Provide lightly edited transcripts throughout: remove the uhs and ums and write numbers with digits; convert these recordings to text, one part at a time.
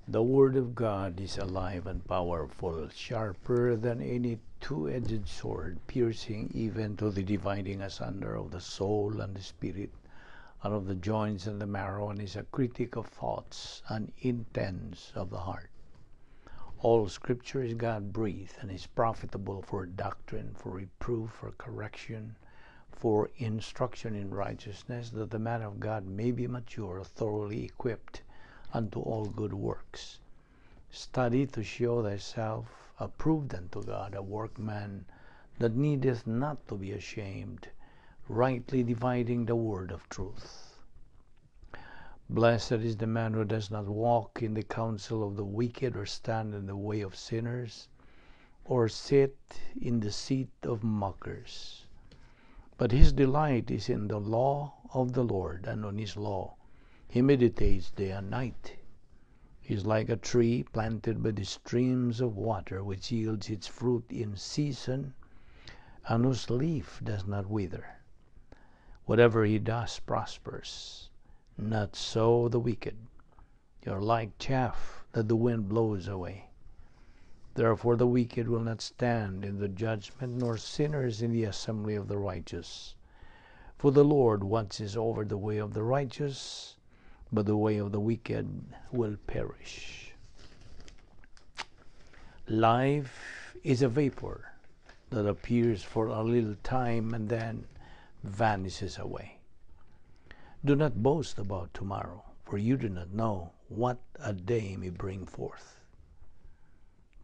The Word of God is alive and powerful, sharper than any two-edged sword, piercing even to the dividing asunder of the soul and the spirit, and of the joints and the marrow, and is a critic of thoughts and intents of the heart. All Scripture is God-breathed and is profitable for doctrine, for reproof, for correction, for instruction in righteousness, that the man of God may be mature, thoroughly equipped unto all good works. Study to show thyself approved unto God, a workman that needeth not to be ashamed, rightly dividing the word of truth. Blessed is the man who does not walk in the counsel of the wicked, or stand in the way of sinners, or sit in the seat of mockers. But his delight is in the law of the Lord, and on his law he meditates day and night. He is like a tree planted by the streams of water, which yields its fruit in season, and whose leaf does not wither. Whatever he does prospers. Not so the wicked. They are like chaff that the wind blows away. Therefore the wicked will not stand in the judgment, nor sinners in the assembly of the righteous. For the Lord watches over the way of the righteous, but the way of the wicked will perish. Life is a vapor that appears for a little time and then vanishes away. Do not boast about tomorrow, for you do not know what a day may bring forth.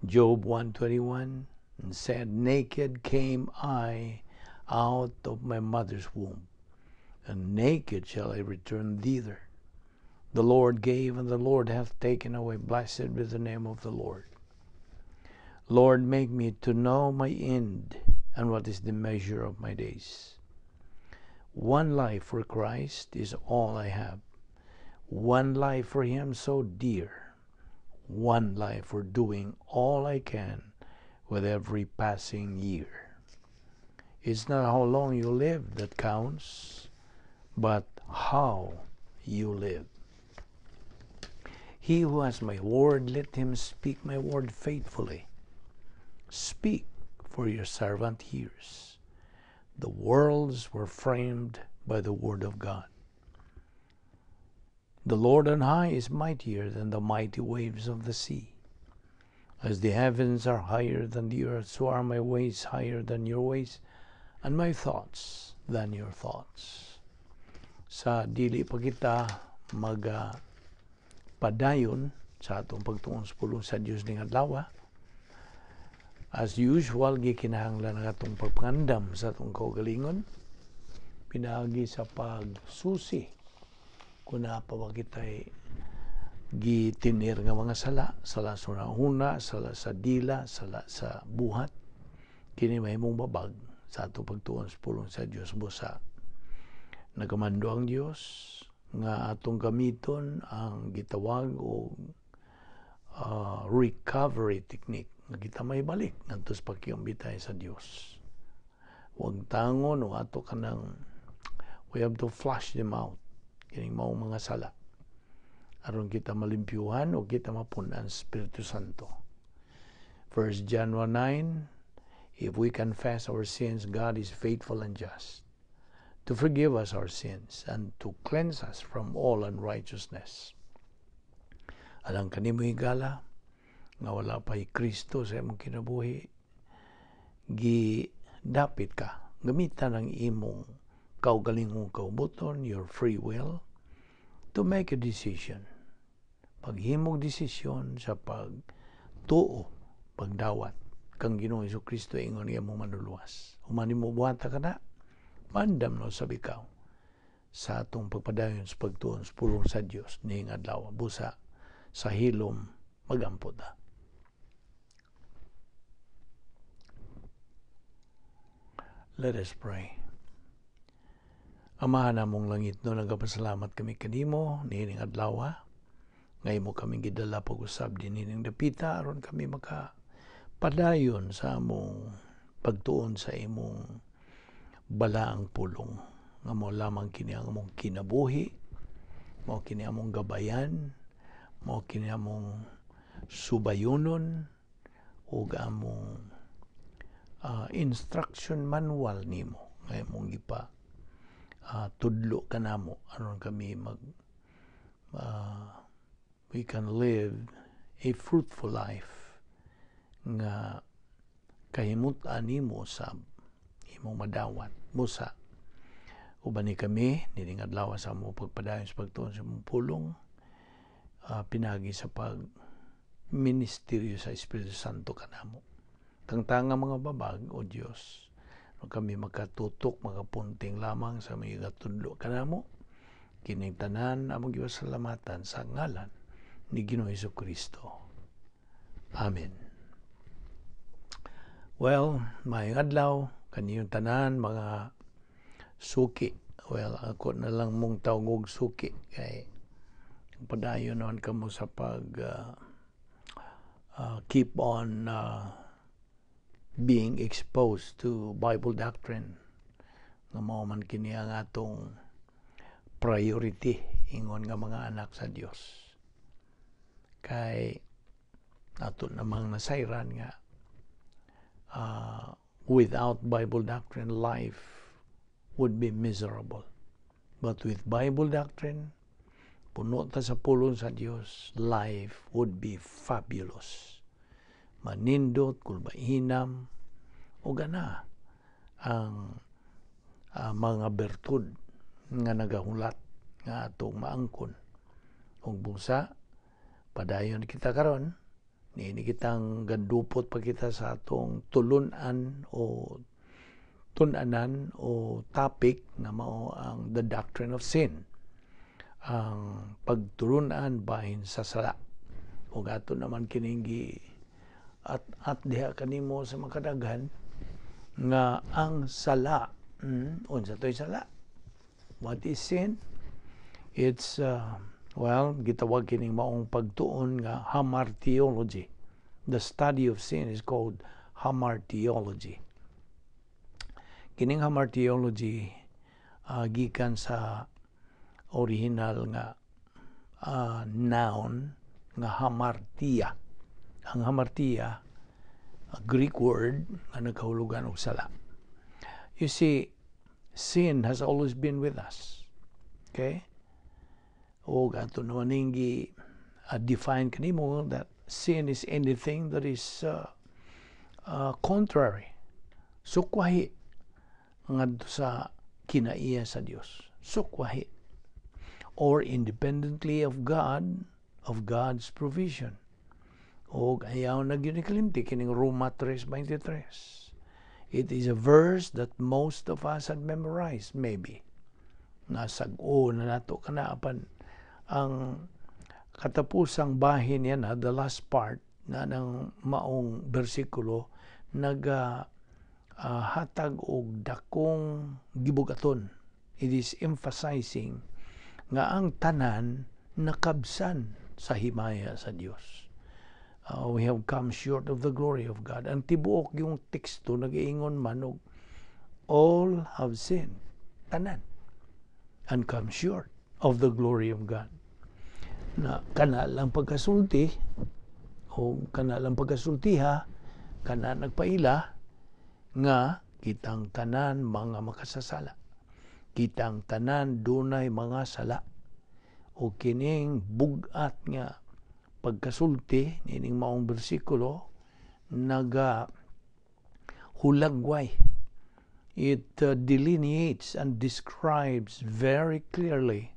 Job 1:21 and said, "Naked came I out of my mother's womb, and naked shall I return thither. The Lord gave, and the Lord hath taken away. Blessed be the name of the Lord. Lord, make me to know my end, and what is the measure of my days. One life for Christ is all I have. One life for Him so dear. One life for doing all I can with every passing year." It's not how long you live that counts, but how you live. He who has my word, let him speak my word faithfully. Speak, for your servant hears. The worlds were framed by the word of God. The Lord on high is mightier than the mighty waves of the sea. As the heavens are higher than the earth, so are my ways higher than your ways, and my thoughts than your thoughts. Sa dili pa kita maga padayon sa atong pagtuon sa pulong sa Dios ning adlaw, as usual, gikinahanglan ang atong pagpangandam sa atong kaugalingon pinaagi sa pagsusi kung naa pa ba kita'y gitinir nga mga sala, sala sa hunahuna, sala sa dila, sala sa buhat. Kini mahimong babag sa atong pagtuon sa pulong sa Dios. Busa nagamando ang Dios nga atong gamiton ang gitawag og recovery technique nga kita may balik ngadto sa pakiumbitay sa Dios. Huwag tangon o ato kanang we have to flush them out, kining maong mga sala, aron kita malimpyuhan o kita mapun-an sa Espiritu Santo. 1 John 1:9: "If we confess our sins, God is faithful and just to forgive us our sins and to cleanse us from all unrighteousness." Alang kanimo, higala, nga wala pa Kristo sa imong kinabuhi, gidapit ka, gamitan ang imong kaugalingong kaubuton, your free will, to make a decision. Paghimog desisyon sa pagtuo, pagdawat kang Ginoong Kristo ingon nga imong manluluwas. Human nimo buhata kana, mandam no sa ikaw sa atong pagpadayon sa pagtuon sa pulong sa Dios ning adlaw. Busa sa hilom magampo ta. Let us pray. Amahan namong langit no, nagapasalamat kami kanimo niining adlaw nga imo kami gidala pag-usab niining dapita aron kami maka padayon sa among pagtuon sa imong balaang pulong nga mo lamang kini ang among kinabuhi, mao kini among gabayan, Mao kini among subayunon ug among instruction manual nimo nga imong gipa tudlo kanamo aron kami mag we can live a fruitful life nga kahimut-an nimo sa imong madawat busa. Uban ni kami nining adlaw sa among pagpadayon sa pagtuon sa imong pulong pinagi sa pag ministeryo sa Espiritu Santo kanamo. Tangtanga mga babag, O Dios, no kami makatutok, makapunting lamang sa mga tudlo kanamo. Kining tanan among gipasalamatan sa ngalan ni Ginoong Kristo. Amen. Well, maayong adlaw kaniyong tanan, mga suki. Well, ako na lang mong tawgog suki kay padayon naman kamo sa pag keep on being exposed to Bible doctrine nga mao man kini ang atong priority ingon nga mga anak sa Dios, kay ato namang nasayran nga without Bible doctrine, life would be miserable, but with Bible doctrine, puno ta sa pulong sa Dios, life would be fabulous, manindot, kulbahinam o gana ang mga bertud nga nagahulat nga atong maangkon. Ug busa padayon kita karon niini, kitang gandupot pa kita sa atong tulunan o tun-anan o topic nga mao ang the doctrine of sin, ang pagtulunan bahin sa sala. Ug ato naman kining at diha kanimo sa makadaghan nga ang sala, unsa to'y sala? What is sin? It's well, gitawag kining maong pagtuon nga hamartiology. The study of sin is called hamartiology. Kining hamartiology gikan sa original nga noun nga hamartia. Ang hamartia, a Greek word nga nagkahulugan og sala. You see, sin has always been with us. Okay? O ato naman ning define kanimo that sin is anything that is contrary. Sukwahi ngadto sa kinaiya sa Dios. Sukwahi. Or independently of God, of God's provision. O ayaw na gyud kalimti kining Roma 3:23. It is a verse that most of us had memorized, maybe. Nasag-o na nato kana, apan ang katapusang bahin niya na, the last part na ng maong bersikulo, naga hatag og dakong gibugaton. It is emphasizing nga ang tanan nakabsan sa himaya sa Dios. We have come short of the glory of God. Ang tibuok yung teksto nag-iingon man og all have sinned, tanan, and come short of the glory of God. Na kana lang pagkasulti o kana lang pagkasultiha, kana nagpaila nga kitang tanan mga makasasala. Kitang tanan dunay mga sala. O kining bugat nga pagkasulti nining maong bersikulo naga hulagway. It delineates and describes very clearly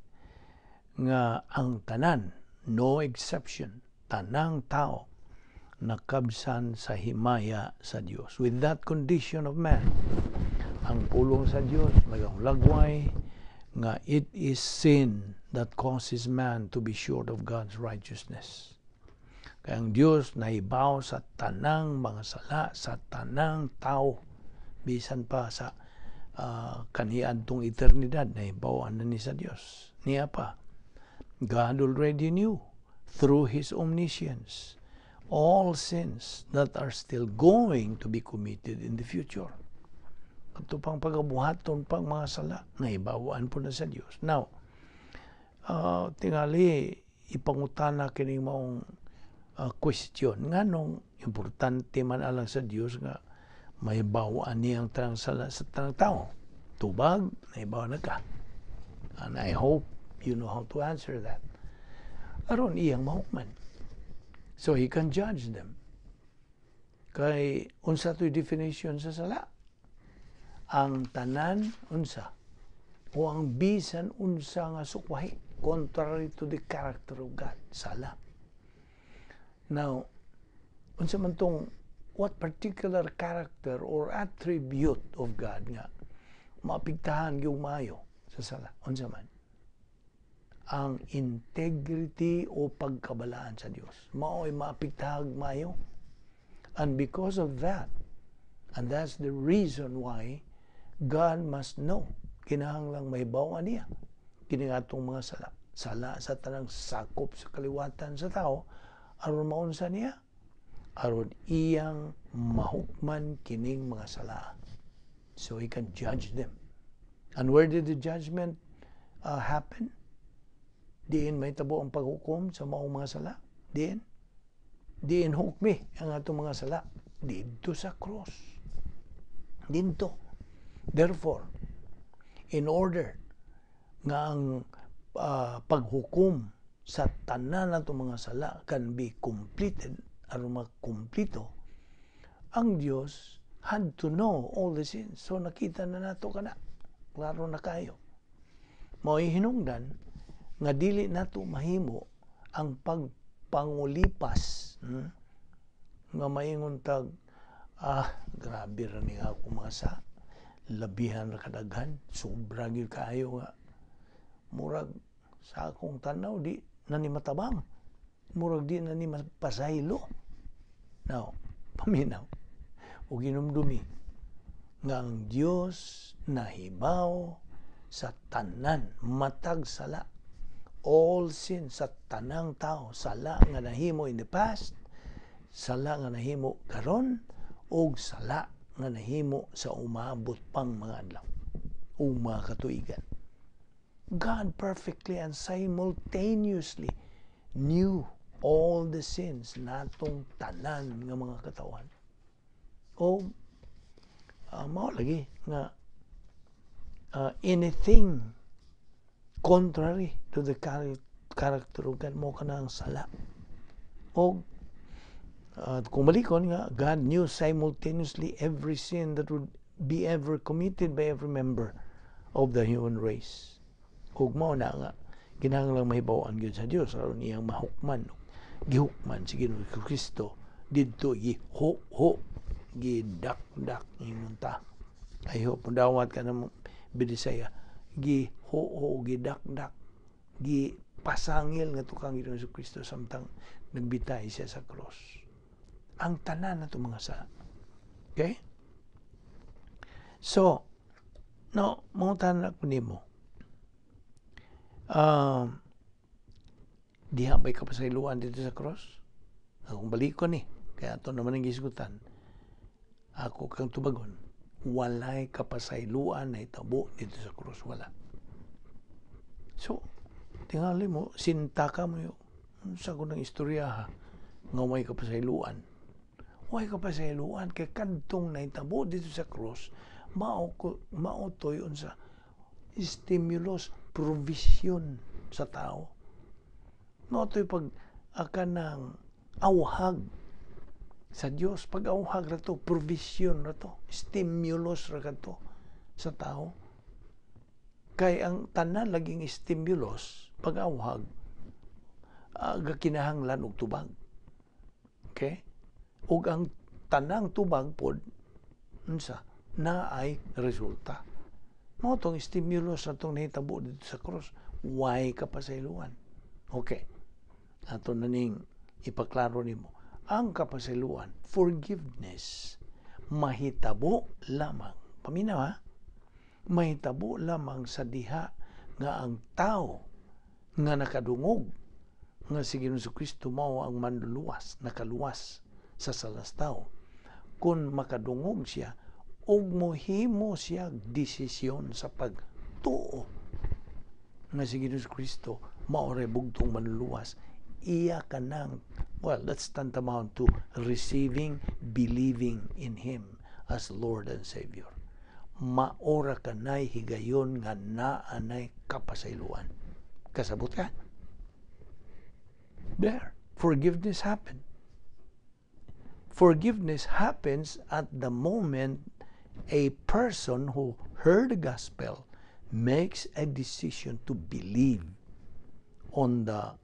nga ang tanan, no exception, tanang tao nakabsan sa himaya sa Dios. With that condition of man, ang pulong sa Dios nagahulagway nga it is sin that causes man to be short of God's righteousness. Kaya ang Dios nahibaw sa tanang mga sala sa tanang tao, bisan pa sa kaniadtong eternidad, nahibaw na ni sa Dios. Niya pa, God already knew through His omniscience all sins that are still going to be committed in the future. Ato pang pagabuhaton pang mga sala, nahibawan po na sa Dios. Now, tingali, ipangutana kining maong question? Nganong importante man alang sa Dios nga mahibaw-an niya ang tanang sala sa tanang tao? Tubag, nahibaw na ka. And I hope you know how to answer that. Aron iyang mahukman. So he can judge them. Kay unsa to'y definition sa sala? Ang tanan unsa o ang bisan unsa nga sukwahi contrary to the character of God, sala. Now, unsa man tong what particular character or attribute of God nga maapektahan yung maayo sa sala? Unsa man? Ang integrity o pagkabalaan sa Dios. Mao'y maapektahan maayo. And because of that, and that's the reason why God must know, kinahanglang mahibaw-an niya kini atong mga sala. Sala sa tanang sakop sa kaliwatan sa tao, aron maunsa niya, aron iyang mahukman kining mga sala. So he can judge them. And where did the judgment happen? Diin mahitabo ang paghukom sa maong mga sala? Diin? Diin hukmi ang atong mga sala? Didto sa cross. Didto. Therefore, in order nga ang paghukom sa tanan natong mga sala can be completed, aron makumplito, ang Dios had to know all the sins. So nakita na nato kana. Klaro na kayo. Mao'y hinungdan nga dili nato mahimo ang pagpangulipas, Nga maingon tag, "Ah, grabe ra ni ako mga sa labihan ra kadaghan, sobra gyud kaayo nga murag sa akong tanaw di na ni matabang, murag di na ni mapasaylo." Now, paminaw ug hinumdumi nga ang Dios nahibaw sa tanan matag sala, all sin sa tanang tao, sala nga nahimo in the past, sala nga nahimo karon, ug sala nga nahimo sa umabot pang mga adlaw o mga katuigan. God perfectly and simultaneously knew all the sins natong tanan nga mga katawan. O mao lagi nga anything contrary to the character of God, mao kana ang sala. O kung balikon nga God knew simultaneously every sin that would be ever committed by every member of the human race. Ug mao na nga kinahanglan mahibaw-an gyud sa Dios aron iyang mahukman. Gihukman si Ginoong Kristo didto, giho-ho, gidakdak ingon ta. I hope dawat ka na Binisaya. Giho-ho, gidakdak, gipasangil nga kang Ginoong Kristo samtang nagbitay siya sa cross. Ang tanan nato mga sala. Okay? So, no, mangutana ko nimo. Diha ba'y kapasayloan didto sa cross? Akong balikon ni. Kaya ato naman ang gisgutan. Ako kang tubagon, walay kapasayloan nahitabo didto sa cross. Wala. So, tingali mo, sinta ka mo yun. Sa ko ng istorya ha, nga way kapasayloan. Way kapasayloan, kay kadtong nahitabo didto sa cross, mao, mao to'y unsa stimulus, provision sa tao. Mao to'y pag kanang awhag sa Dios, pag awhag ra to, provision ra to, stimulus ra kadto sa tao. Kay ang tanan laging stimulus, pag awhag, gakinahanglan og tubag. Okay? Ug ang tanang tubag pod unsa naay resulta. Mao tong stimulus na tong nahitabo didto sa cross, way kapasayloan. Okay. Ato na ning ipaklaro nimo. Ang kapasayloan, forgiveness, mahitabo lamang. Paminaw ha? Mahitabo lamang sa diha nga ang tao nga nakadungog nga si Ginoong Kristo mao ang manluluwas, nakaluwas sa salas tao. Kung makadungog siya, ug mohimo siya desisyon sa pagtuo nga si Ginoong Kristo Mao ray bugtong manluluwas. Iya ka nang, well, that's tantamount to receiving, believing in Him as Lord and Savior. Maora ka na'y higayon nga naa nay kapasayloan. Kasabot ka? There. Forgiveness happened. Forgiveness happens at the moment a person who heard the gospel makes a decision to believe on the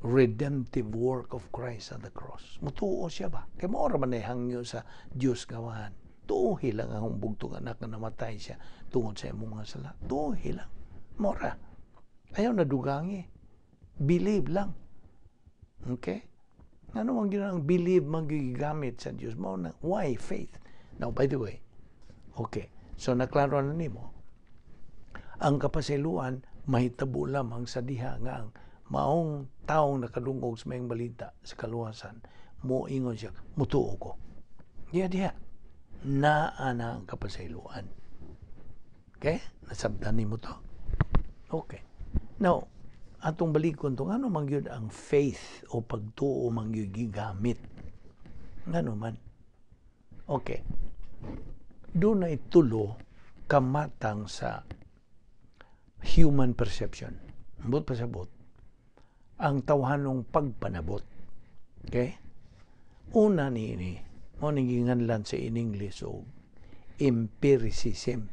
redemptive work of Christ on the cross. Mutuo siya ba? Kay mao ra man ay hangyo sa Dios nga Amahan. Tuohi lang ang bugtong anak nga namatay siya tungod sa imong mga sala. Tuohi lang. Mao ra. Ayaw na dugangi. Believe lang. Okay? Ano man ginang believe man gigamit sa Dios? Mao na why faith? Now, by the way, okay. So naklaro na nimo. Ang kapasayloan mahitabo lamang sa diha nga ang maong taong nakadungog sa maayong balita sa kaluwasan, moingon siya, "Mutuo ko." Diha diha naa na ang kapasayloan. Okay? Nasabtan nimo to? Okay. Now, atong balikon to, ano man gyud ang faith o pagtuo man gyud gigamit? Ngano man? Okay. Dunay tulo kamatang sa human perception. Ambot pasabot. Ang tawhanong pagpanabot. Okay? Una ni ini, mao ni ginganlan sa in English og empiricism.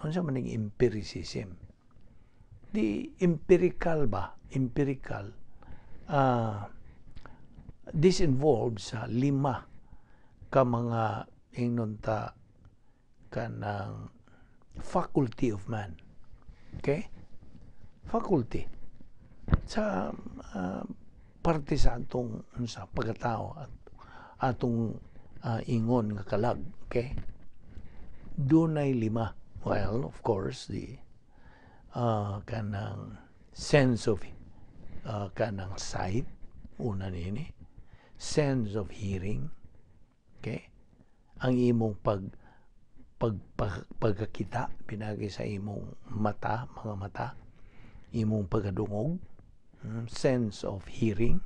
Unsa man ning empiricism? The empirical ba? Empirical. This involves sa lima ka mga, ingnon ta, kanang faculty of man. Okay? Faculty. Sa parte sa atong sa pagkatao at atong ingon nga kalag. Okay? Dunay lima. Well, of course, the kanang sense of kanang sight, una nini, sense of hearing, okay? Ang imong pag pagkakita pinagi sa imong mata, mga mata, imong pagkadungog, sense of hearing,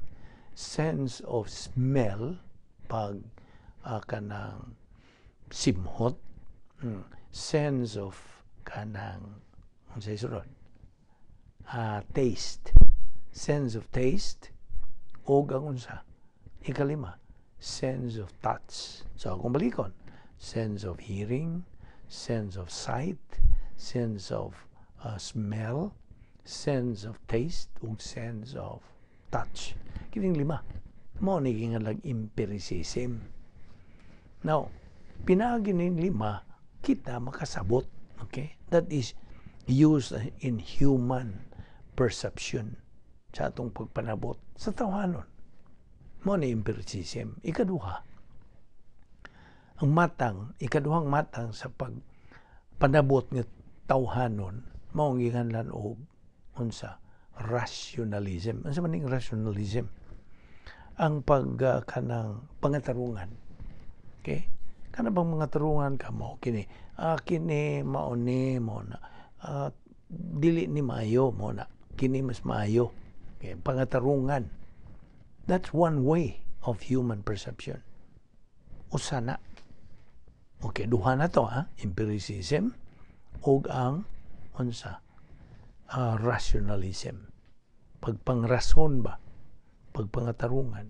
sense of smell, pag kanang simhot, sense of kanang unsay sunod, taste, sense of taste, ug ang unsa, ikalima, sense of touch. So akong balikon: sense of hearing, sense of sight, sense of smell, sense of taste, ug sense of touch. Kining lima mao ni ginganlag empiricism. Now, pinaagi ning lima kita makasabot. Okay, that is used in human perception, sa atong pagpanabot sa tawhanon. Mao ni empiricism. Ikaduha, ang matang, ikaduhang matang sa pagpanabot nga tawhanon, mao ang giganlan og unsa? Rationalism. Unsa man ning rationalism? Ang pag kanang pangatarungan. Okay? Kana bang mga tarungan ka mo kini, kini mao ni mo na, dili ni maayo mo na kini mas maayo. Okay, pangatarungan. That's one way of human perception. Usa na. Okay, duha na to ha, empiricism ug ang unsa? Rationalism. Pagpangrason ba? Pagpangatarungan.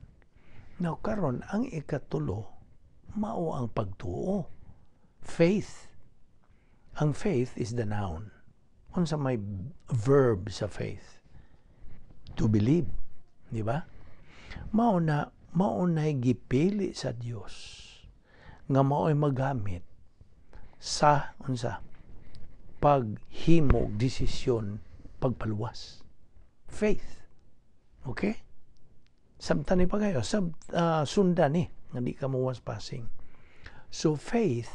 Now karon, ang ikatulo mao ang pagtuo. Faith. Ang faith is the noun. Unsa may verb sa faith? To believe, di ba? Mao na mao na gipili sa Dios nga mao'y magamit sa unsa? Paghimog desisyon pagpaluwas. Faith. Okay? Samtan ni pa kayo, sundan ni nga di ka mo passing. So faith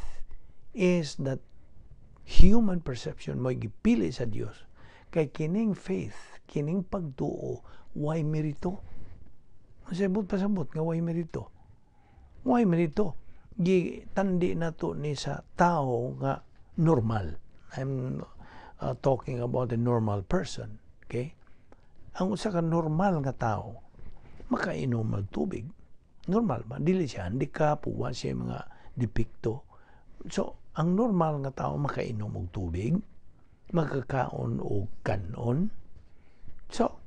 is that human perception mo gipili sa Dios kay kining faith, kining pagtuo, way merito. Pasabot pasabot nga way merito. Way merito. Gitandi nato ni sa tao nga normal. I'm talking about a normal person. Okay? Ang usa ka normal nga tao makainom og tubig. Normal ba? Dili siya handicap, wa siya mga depekto. So, ang normal nga tao makainom og tubig, makakaon og kanon. So,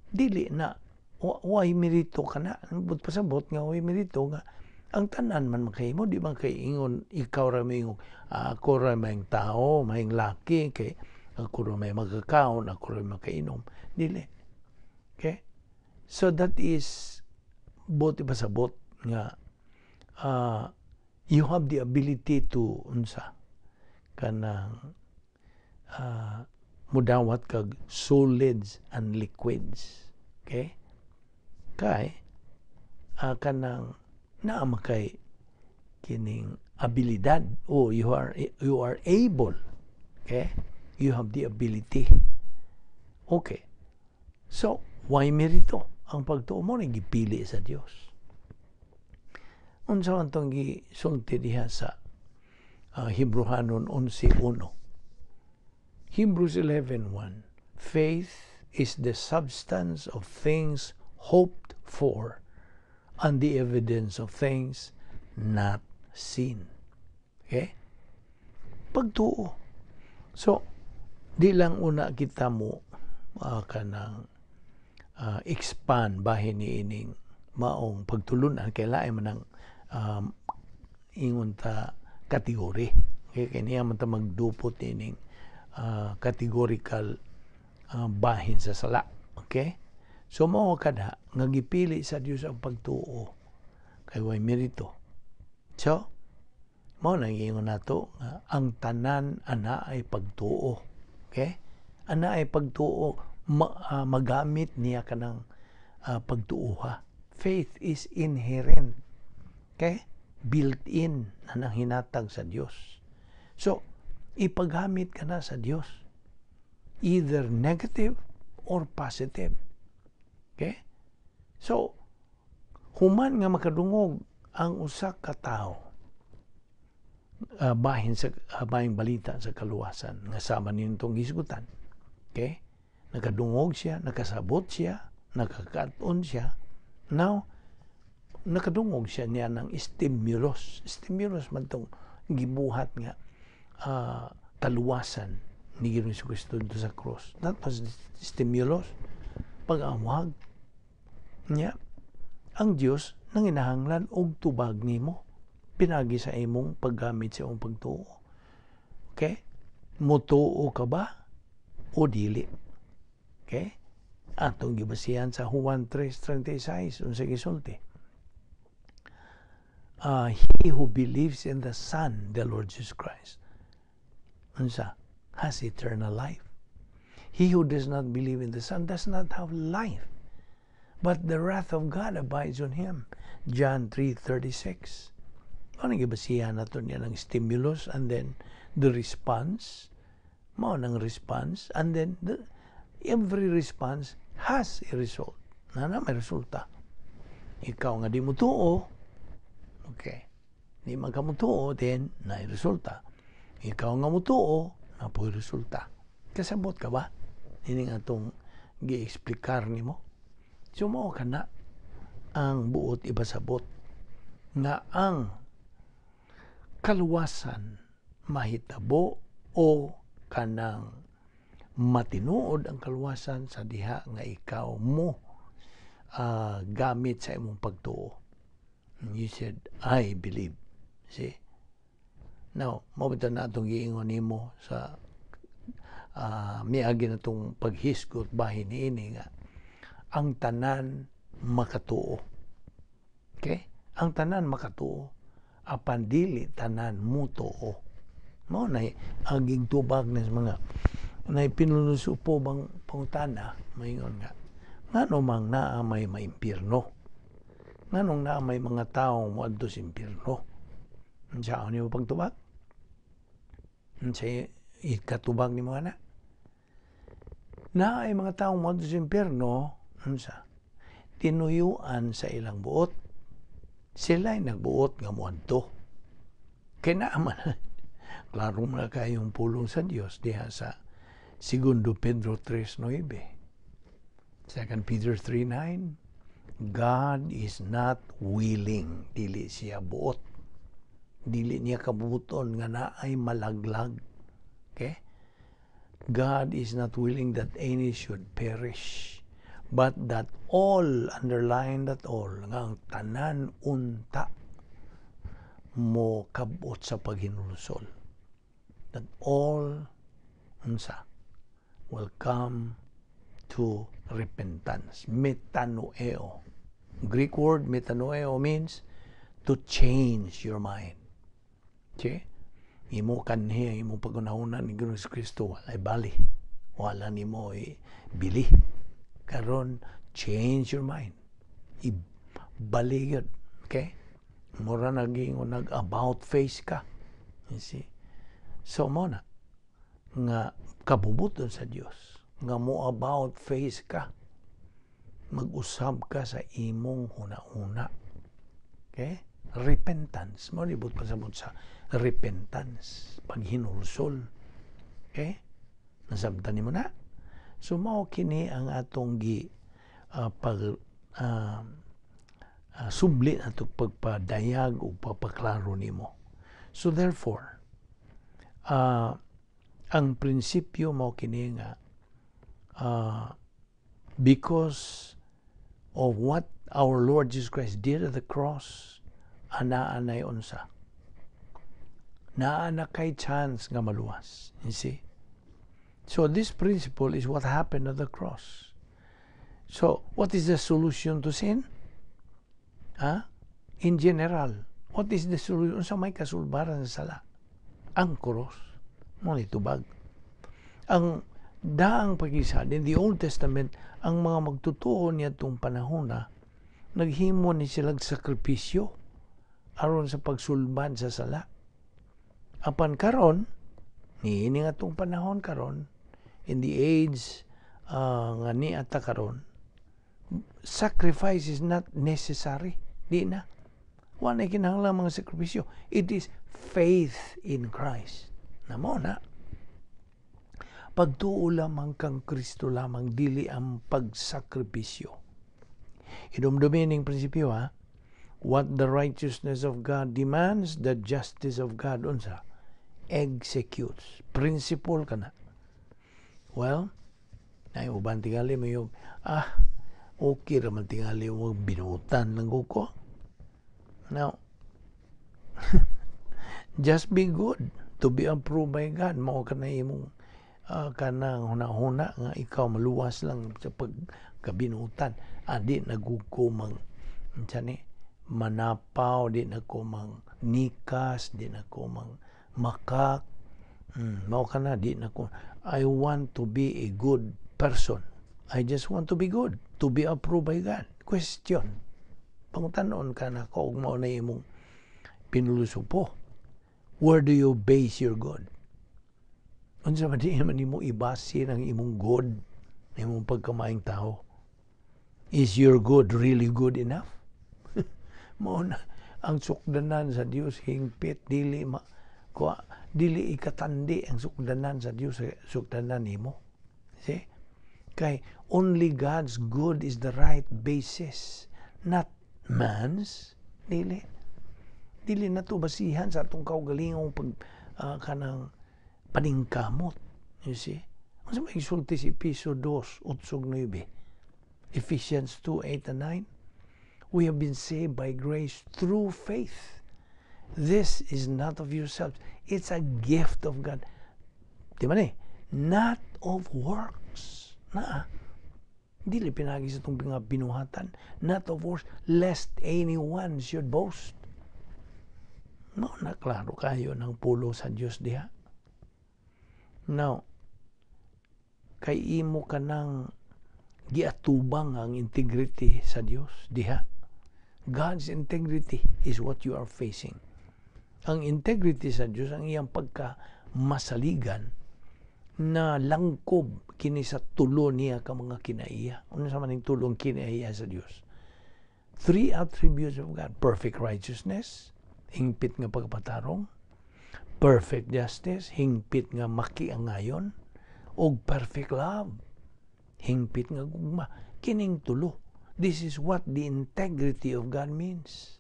dili na way merito ka na. But pasabot nga way merito nga ang tanan man makahimo. Di ba kay ingon ikaw ra moingon, "Ah, ako ra may tao, may laki kay ako ra may magkakaon, ako ra may makainom"? Dili. Okay? So that is buot ipasabot nga you have the ability to unsa kanang mudawat kag solids and liquids. Okay? Kay kanang naa kay kining abilidad o you are able. Okay? You have the ability. Okay. So, way merito ang pagtuo mo ni gipili sa Dios. Unsa man tong gisulti diha sa Hebrehanon 11:1? Hebrews 11:1. Faith is the substance of things hoped for and the evidence of things not seen. Okay? Pagtuo. So, di lang una kita mo kanang expand bahin ni ining maong pagtulunan kay lain man ang ingon ta kategory. Okay, kay niya man ta magdupot ining categorical bahin sa sala. Okay? So mao kada nga gipili sa Dios ang pagtuo kay way merito. So, mao nang ingon nato nga ang tanan ana ay pagtuo. Okay? Ana ay pagtuo, magamit niya kanang pagtuoha. Faith is inherent. Okay? Built-in na nang hinatag sa Dios. So, ipagamit ka na sa Dios. Either negative or positive. Okay? So, human nga makadungog ang usa ka tawo bahin sa bahing balita sa kaluwasan nga sama nitong hisgutan. Okay? Nakadungog siya, nakasabot siya, nakakaton siya. Now, nakadungog siya niya ng stimulus. Stimulus man tong gibuhat nga kaluwasan ni Ginoong Kristo dito sa cross. That was the stimulus. Pag-amwag niya, ang Dios nanginahanglan og tubag nimo pinagi sa imong paggamit sa imong pagtuo. Okay? Mutuo ka ba o dili? Okay? Atong gibasihan sa Juan 3:36, unsa gisulti? He who believes in the Son, the Lord Jesus Christ, unsa? Has eternal life. He who does not believe in the Son does not have life, but the wrath of God abides on him. John 3:36. Ano gibasihan nato niya ng stimulus and then the response? Mao nang response and then every response has a result. Na na may resulta. Ikaw nga di mo tuo, okay. Di man ka mo tuo, then na resulta. Ikaw nga mo tuo, naa poy resulta. Kasabot ka ba? Ini nga atong gi-explikar nimo. So mao kana ang buot ipasabot nga ang kaluwasan mahitabo o kanang matinuod ang kaluwasan sa diha nga ikaw mo gamit sa imong pagtuo. You said, "I believe." See? Now, mao na atong giingon nimo sa miagi na itong paghisgot bahin niini nga ang tanan makatuo. Okay? Ang tanan makatuo apan dili tanan mutuo. Mao na aging tubag na sa mga na pinunusupo bang pangutana, maingon nga ngano mang naa may maimpirno, nganong naa may mga tawo moadto sa impirno? Unsa nimo pagtubag? Unsa ikatubag nimo ana? Naa ay mga tawo moadto sa impirno, unsa tinuyuan sa ilang buot. Sila ay nagbuot nga moadto kay naa man. Klaro na kayong pulong sa Dios diha sa Segundo Pedro 3:9. 2 Peter 3:9, God is not willing, dili siya buot. Dili niya kabuton nga naay malaglag. Okay? God is not willing that any should perish, but that all, underline that all, nga ang tanan unta mo kabot sa paghinulsol. That all unsa will come to repentance. Metanoeo. Greek word metanoeo means to change your mind. Okay? Imo kanhi ang imong paghunahuna ni Ginoong Kristo walay bali. Wala nimo bili. Karon, change your mind. Ibali yun. Okay? Mura naging nag about face ka. You see? So mo na nga kabubuton sa Dios nga mo about face ka, mag-usab ka sa imong huna-huna. Okay? Repentance. Mo libot pasabot sa repentance. Paghinulsol. Okay? Nasabtan nimo na? So mao kini ang atong gi pag subli ato pagpadayag o pagpaklaro nimo. So therefore, ang prinsipyo mao kini nga because of what our Lord Jesus Christ did at the cross, anaa nay unsa? Naa na kay chance nga maluwas. You see? So this principle is what happened at the cross. So, what is the solution to sin? Ha? In general, what is the solution? Unsa may kasulbaran sa sala? Ang cross. Mo ni tubag. Ang daang pagisad, in the Old Testament, ang mga magtutuo niya itong panahon na, naghimo ni silang sakripisyo aron sa pagsulbad sa sala. Apan karon, niini nga itong panahon karon, in the age nga niata karon, sacrifice is not necessary. Di na. Wala na kinahanglan mga sakripisyo. It is faith in Christ. Na mo na. Pagtuo lamang kang Kristo lamang, dili ang pagsakripisyo. Idumdumin ning prinsipyo, ha. What the righteousness of God demands, the justice of God unsa executes. Principle kana. Well, ay uban tingali mo yung okay raman tingali mo, binutan lang ko. Now, just be good to be approved by God. Mao ka na imong kanang huna-huna nga ikaw maluwas lang sa pagkabinutan. Ah, di naguko mang unsa ni manapaw, di na ko mang nikas, di na ko mang makak. Mao ka na, di na ko. I want to be a good person. I just want to be good, to be approved by God. Question. Pangutanon ka na ko ug mao na imong pinulusupo. Where do you base your good? Unsa man di man nimo ibase ang imong good, imong pagkamaayong tao? Is your good really good enough? Mao na ang sukdanan sa Dios hingpit, dili ma kuha, dili ikatandi ang sukdanan sa Dios sa sukdanan nimo. See? Kay only God's good is the right basis, not man's. Dili. Dili na to basihan sa atong kaugalingong pag kanang paningkamot. You see? Unsa may isulti si Epeso 2, 8 9? Ephesians 2, 8 and 9. We have been saved by grace through faith. This is not of yourselves. It's a gift of God. Di ba ni? Not of works. Na. Dili pinagi sa itong mga binuhatan. Not of works, lest anyone should boast. No, na klaro kayo ng pulo sa Dios diha. Now, kay imo ka nang giatubang ang integrity sa Dios diha. God's integrity is what you are facing. Ang integrity sa Dios, ang iyang pagka masaligan na langkob kini sa tulo niya ka mga kinaiya. Ano sa maning tulong kinaiya sa Dios? Three attributes of God. Perfect righteousness, hingpit nga pagpatarong, perfect justice, hingpit nga makiangayon, ug perfect love, hingpit nga gugma. Kining tulo. This is what the integrity of God means.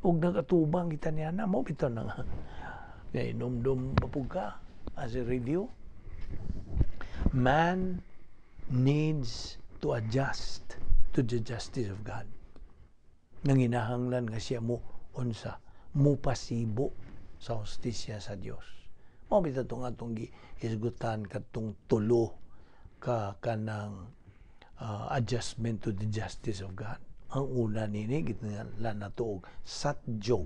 Ug nagatubang kita niya na mo bitaw na nga. Kay numdum pa pud ka as a review. Man needs to adjust to the justice of God. Nanginahanglan nga siya mo unsa mo pasibo sa hustisya sa Dios. Mao bitaw tong atong gihisgutan katong tulo ka kanang adjustment to the justice of God. Ang una nini gitngalan nato og satjog.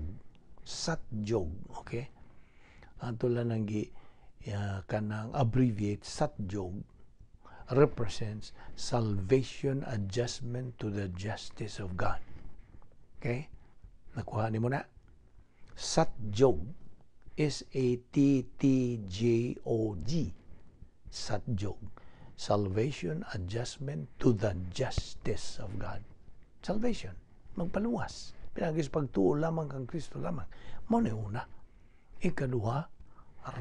Satjog, okay? Ato lang ang gi kanang abbreviate satjog represents salvation adjustment to the justice of God. Okay? Nakuha nimo na? Satjog. Sattjog. Satjog. Salvation adjustment to the justice of God. Salvation. Magpaluwas. Pinaagi sa pagtuo lamang kang Kristo lamang. Mao ni una. Ikaduha,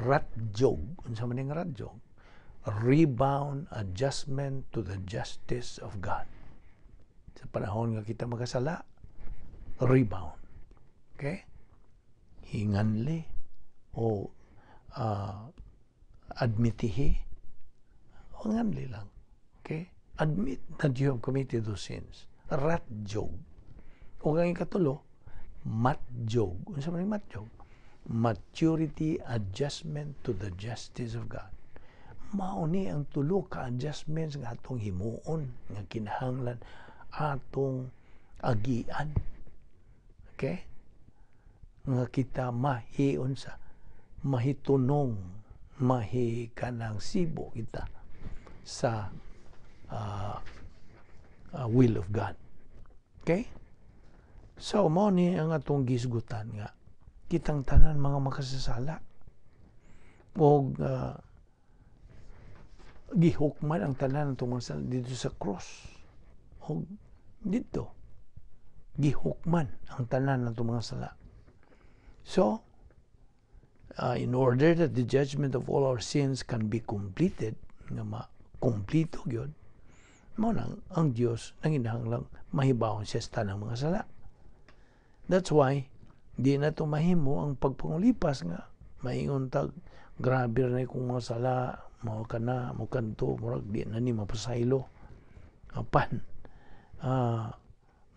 ratjog. Unsa man ning ratjog? Rebound adjustment to the justice of God. Sa panahon nga kita makasala, rebound. Okay? Hinganli o admitihi o nganli lang. Okay? Admit that you have committed those sins. Ratjog. O ang ikatulo, matjog. Unsa man yung matjog? Maturity adjustment to the justice of God. Mao ni ang tulo ka adjustments nga atong himuon nga kinahanglan atong agian. Okay? Nga kita mahiun sa mahitunong, mahi kanang sibo kita sa will of God. Okay? So, mao ni ang atong gisgutan nga kitang tanan mga makasasala og gihukman ang tanan atong mga sala dito sa cross og dito gihukman ang tanan atong mga sala. So, in order that the judgment of all our sins can be completed, nga ma-kompleto gyud, mao nang ang Dios nanginahanglang mahibawon siya sa tanang mga sala. That's why di na to mahimo ang pagpangulipas nga maingon tag grabe ra na kung mga sala mao ka na mo kanto murag di na ni mapasaylo apan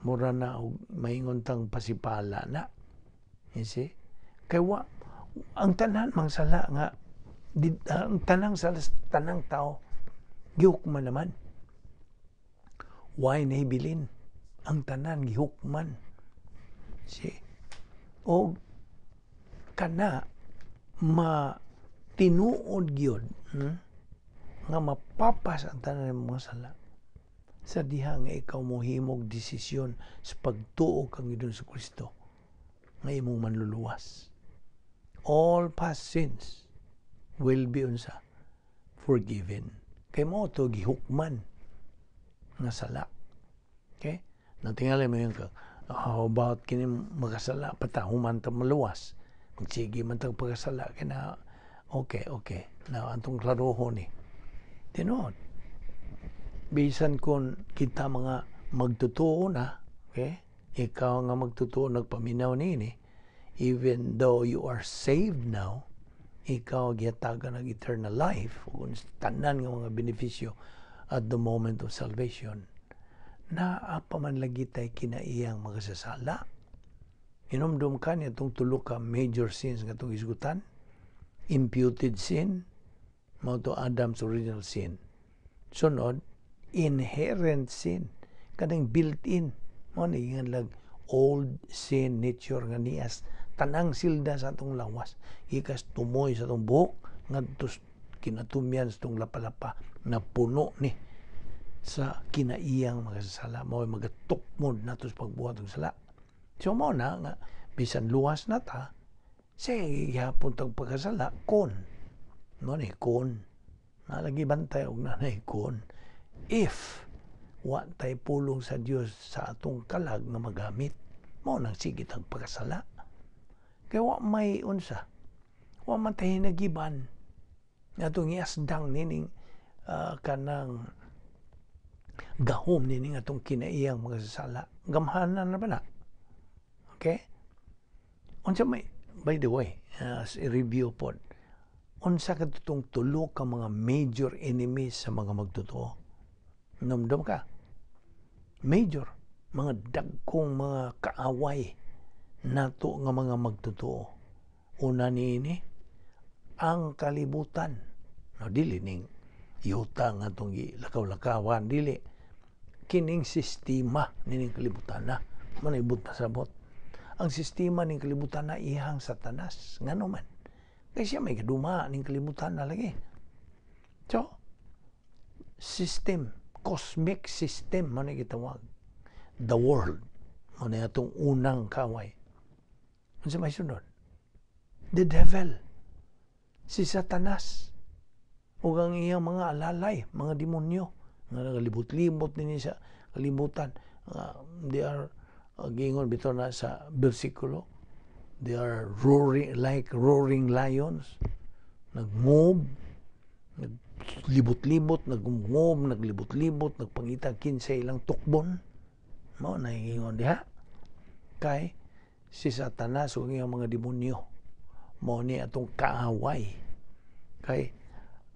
mura na og maingon tang pasipala na, you see, kay wa ang tanan mang sala nga di, ang tanang sala sa tanang tao gihukman naman, why nahibilin ang tanan gihukman, see, o kana ma tinuod gyud, nga mapapas ang tanan ng mga sala sa diha nga ikaw mohimog desisyon sa pagtuo kang Ginoong Kristo nga imong manluluwas. All past sins will be unsa forgiven. Kay mao to gihukman nga sala. Okay? Natingali mo yung ka, how about kini makasala pa ta human ta maluwas? Magsige man tag pagkasala kina okay. Na antong klarohon ni. Tinuod. Bisan kung kita mga magtotoo na, okay? Ikaw nga magtotoo nagpaminaw niini, even though you are saved now, ikaw gihatagan ng eternal life ug tanan nga mga benepisyo at the moment of salvation, naa pa man lagi tay kinaiyang makasasala. Inumdum ka niya itong tulo ka major sins nga itong isgutan. Imputed sin, mao to Adam's original sin. Sunod, inherent sin, kanang built-in. Mao ni nga lag old sin nature nga nias tanang silda sa atong lawas. Ikas tumoy sa atong buhok ngadto kinatumyan sa atong lapalapa na puno ni sa kinaiyang makasasala, mao magatukmod nato sa pagbuhat ng sala. So mao na nga bisan luwas na ta, sige gihapon tag pagkasala kon mo ni kon nalagi bantay og nanay kon if wa tay pulong sa Dios sa atong kalag nga magamit, mao nang sige tag pagkasala kay wa may unsa, wa man tay hinagiban nga atong iasdang nining kanang gahom nining atong kinaiyang mga sala. Gamhanan na ba na? Okay? Unsa may, by the way, as a review pod, unsa katong tulo ka mga major enemies sa mga magtotoo? Namdam ka? Major, mga dagkong mga kaaway nato nga mga magtotoo. Una niini, ang kalibutan. No, dili ning yuta nga atong lakaw-lakawan, dili. Kining sistema nining kalibutan na. Manibot pasabot. Ang sistema ning kalibutan na iyang Satanas. Ngano man? Kay siya may kaduma ning kalibutan na lagi. So, system, cosmic system man gitawag. The world. Mao na atong unang kaway. Unsa may sunod? The devil. Si Satanas. Ug ang iyang mga alalay, mga demonyo nga nagalibot-libot nini sa kalibutan. They are giingon bitaw na sa bersikulo, they are roaring like roaring lions, nag-move, naglibot-libot, nag-move, naglibot-libot, nagpangita kinsa ilang tukbon. Mao na ingon diha. Kay si Satanas ug iyang mga demonyo mao ni atong kaaway. Kay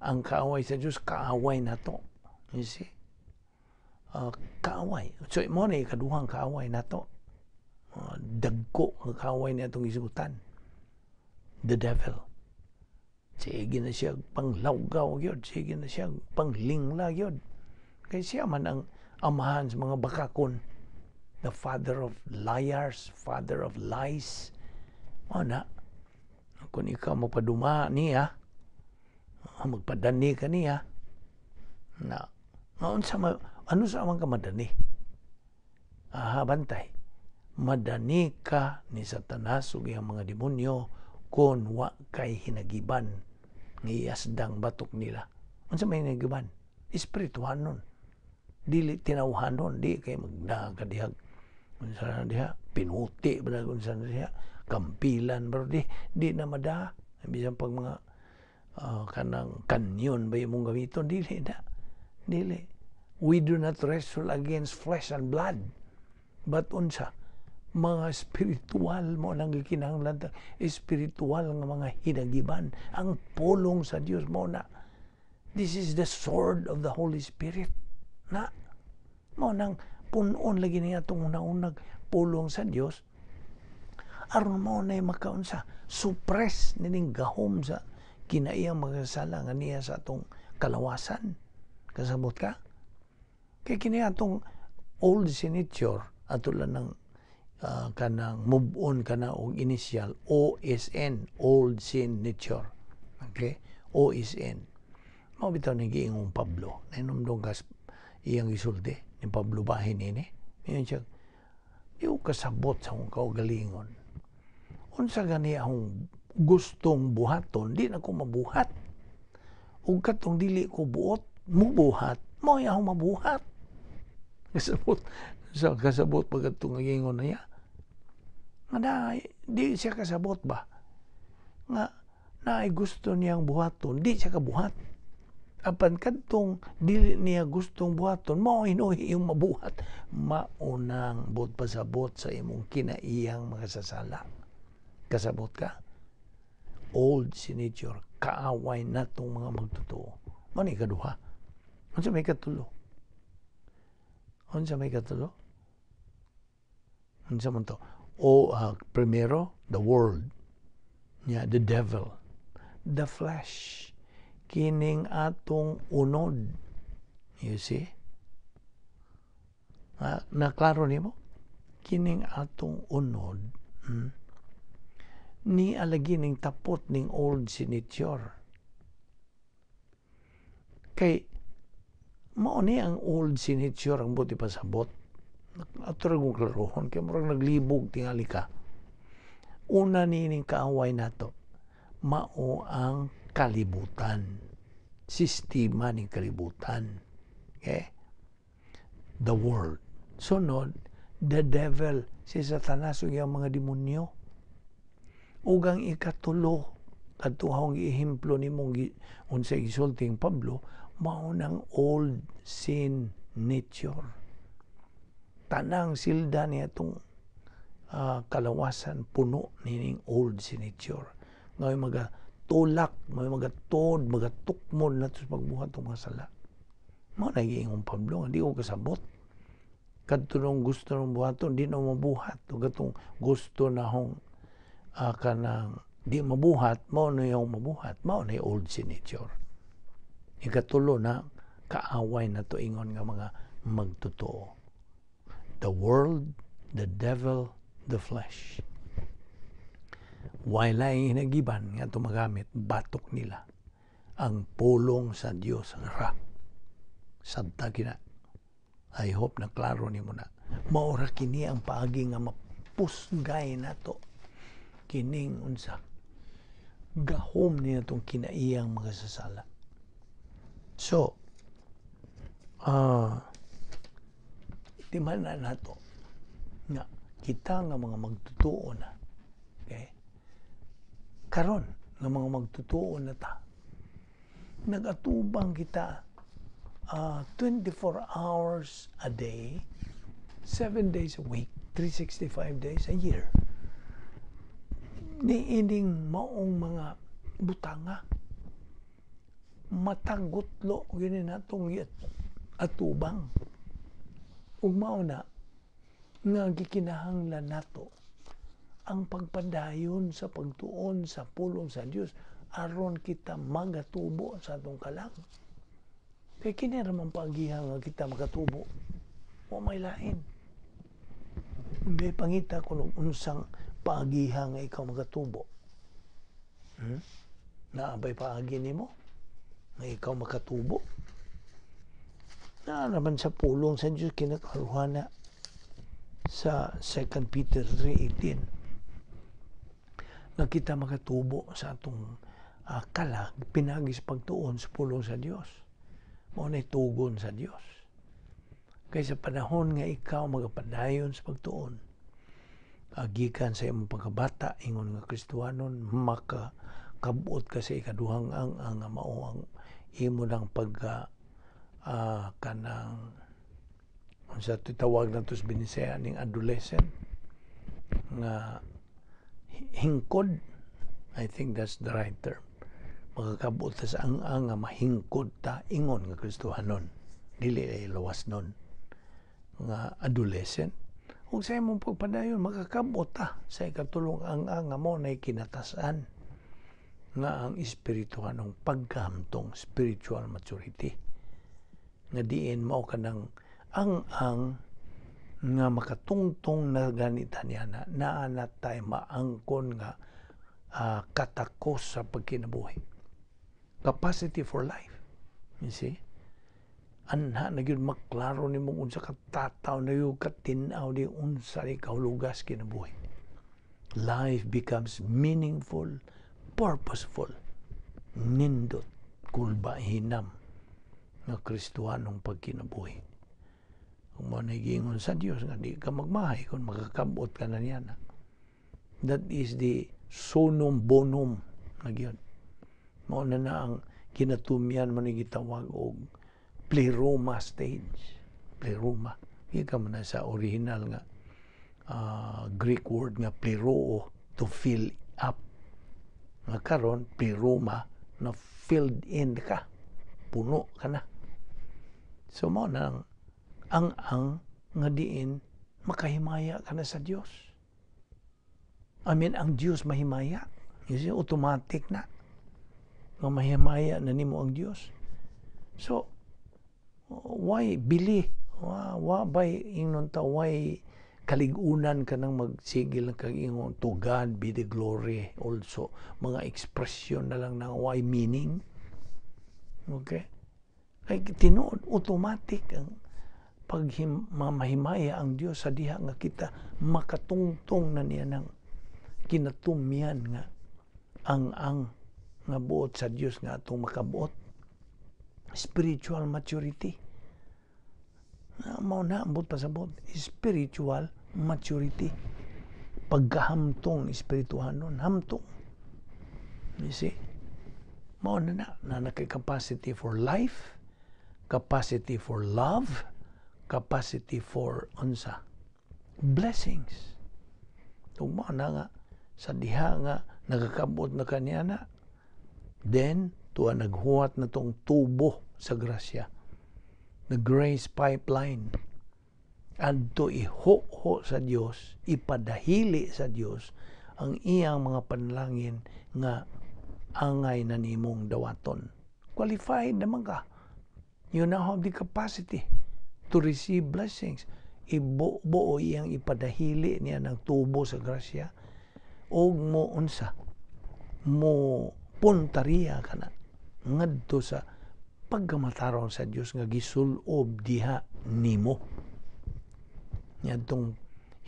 ang kaaway sa Dios, kaaway nato. You see? Kaaway. So mao ni ikaduhang kaaway nato. Dagko ang kaaway ni atong isugutan. The devil. Sige na siya panglawgaw gyud, sige na siya panglingla gyud. Kay siya man ang amahan sa mga bakakon. The father of liars, father of lies. Mao na, kung ikaw magpaduma niya, magpadani ka niya, na, unsa ma, ano sa man ka madani? Aha, bantay. Madani ka ni Satanas ug iyang mga demonyo kung wa kay hinagiban nga iasdang batok nila. Unsa may hinagiban? Espirituhanon. Dili tinawhanon, di kay magdahag unsa na diha, pinuti ba na unsa na diha, kampilan ba di, di na madaha. Bisan pag mga kanang kanyon ba imong gamiton, dili na. Dili. We do not wrestle against flesh and blood. But unsa? Mga spiritual mo nang gikinahanglan, espiritual nga mga hinagiban. Ang pulong sa Dios mo na. This is the sword of the Holy Spirit. Na mao nang punon lagi niya itong una-unag pulong sa Dios aron mao na makaunsa, suppress nining gahom sa kinaiyang mga nga niya sa atong kalawasan. Kasabot ka? Kay kini atong old sin nature, ato lang ng kanang move on kana og initial OSN, old sin nature. Okay? OSN. Mao bitaw ni giingong Pablo. Nahinumdum kas iyang gisulti ni Pablo bahin ini. Ingon siya, "Di ko kasabot sa akong kaugalingon. Unsa gani akong gustong buhaton, di na ko mabuhat. Ug katong dili ko buot, mubuhat, mao akong mabuhat." Kasabot, sa kasabot pag katong ingon na niya. Nga na, di siya kasabot ba? Nga, naay gusto niyang buhaton, di siya kabuhat. Apan kadtong dili niya gustong buhaton, mao hinuhi yung mabuhat. Maunang buot pasabot sa imong kinaiyang makasasala. Kasabot ka? Old sin nature, kaaway natong mga magtotoo. Mao ni ikaduha. Unsa may katulo? Unsa may katulo? Unsa man to? O primero, the world. Yeah, the devil. The flesh. Kining atong unod. You see? Naklaro nimo? Kining atong unod, ni alagi ning tapot ning old sin nature. Kay mao ni ang old sin nature ang buti pasabot. Ato ra kong klarohon kay murag naglibog tingali ka. Una nining kaaway nato mao ang kalibutan. Sistema ning kalibutan. Okay? The world. Sunod, the devil, si Satanas ug iyang mga demonyo. Ug ang ikatulo, kadto akong giehemplo nimong unsa gisulting Pablo, mao nang old sin nature. Tanang silda niya itong kalawasan puno nining old sin nature. Ngay maga tulak, may magatod, magatukmod na sa pagbuhat ng mga sala. Mao na giingon Pablo, hindi ko kasabot. Kadto nung gusto ng buhaton, di na mabuhat. O katong gusto na hong kanang di mabuhat, mao na yung mabuhat. Mao na yung old sin nature. Ikatulo na kaaway na to ingon nga mga magtotoo. The world, the devil, the flesh. Way laing hinagiban nga ato magamit, batok nila ang pulong sa Dios ra. Sabta kina. I hope na klaro nimo na. Maura kini ang paagi nga mapusgay nato kining unsa gahom niya itong kinaiyang mga sasala. So, di man na nato nga kita nga mga magtutuo na. Okay? Karon nga mga magtutuo na ta, nagatubang kita 24 hours a day, 7 days a week, 365 days a year. Niining maong mga butanga matagutlo gini natong atubang ug mao na nga gikinahanglan nato ang pagpadayon sa pagtuon sa pulong sa Dios aron kita magatubo sa atong kalag. Kay kini ra man paagiha nga kita makatubo. Wa may lain. Hindi pangita kung unsang paagiha nga ikaw makatubo. Naa bay paagi nimo nga ikaw makatubo? Naa naman sa pulong sa Dios kinakaruhan na sa 2 Peter 3:18 nga kita makatubo sa atong kalag pinagi sa pagtuon sa pulong sa Dios. Mao na tugon sa Dios. Kay sa panahon nga ikaw magapadayon sa pagtuon, gikan sa imong pagkabata ingon nga Kristohanon, maka kabuot ka sa ikaduhang ang mao ang imo ng pagka kanang unsa tawag nato sa Binisaya ning adolescent nga hingkod. I think that's the right term. Makakabot ta sa ang nga mahingkod ta ingon nga Kristohanon, dili ay lawas nun nga adolescent. Ug sa imong pagpadayon makakabot ta sa ikatulong ang nga mo nay kinatasan nga ang espirituhanong pagkahamtong, spiritual maturity, nga diin mao kanang ang nga makatungtong na ganita niya na naa na tay maangkon nga katakos sa pagkinabuhi, capacity for life, you see. Anha na gyud maklaro nimo unsa katataw na gyud katin-aw di unsa ni kahulugas kinabuhi. Life becomes meaningful, purposeful, nindot, kulba hinam nga Kristohanong pagkinabuhi. Kung mo nagiingon sa Dios nga di ka magmahay kung makakabot ka na niya na. That is the summum bonum na gyud. Mao na na ang kinatumyan mo ni gitawag og pleroma stage. Pleroma. Gikan man na sa original nga Greek word nga pleroo, to fill up. Nga karon pleroma na filled in ka. Puno ka na. So mao na ang nga diin makahimaya ka na sa Dios. I mean, ang Dios mahimaya. You see, automatic na nga mahimaya na nimo ang Dios. So, why bili? Wa bay ingnon ta, why kaligunan ka nang magsigil kag ingon, "To God be the glory" also? Mga ekspresyon na lang na why meaning. Okay? Kay tinuod, automatic ang pagmamahimaya ang Dios sa diha nga kita makatungtong na niya ng kinatumyan nga ang nga buot sa Dios nga atong makabuot, spiritual maturity na mao na ang buot pasabot, spiritual maturity, pagkahamtong espirituhanon, hamtong, you see. Mao na na na nakay capacity for life, capacity for love. Capacity for unsa? Blessings. Ug mao na nga sa diha nga nagakabot na kaniya na, then tuwa naghuwat na tong tubo sa grasya, the grace pipeline, adto iho sa Dios, ipadahili sa Dios ang iyang mga panalangin nga angay na nimong dawaton. Qualified naman ka. You now have the capacity to receive blessings. Ibuo iyang ipadahili niya ng tubo sa grasya og mo unsa, mo puntariya ka na ngadto sa pagkamatarong sa Dios nga gisulob diha nimo. Niadtong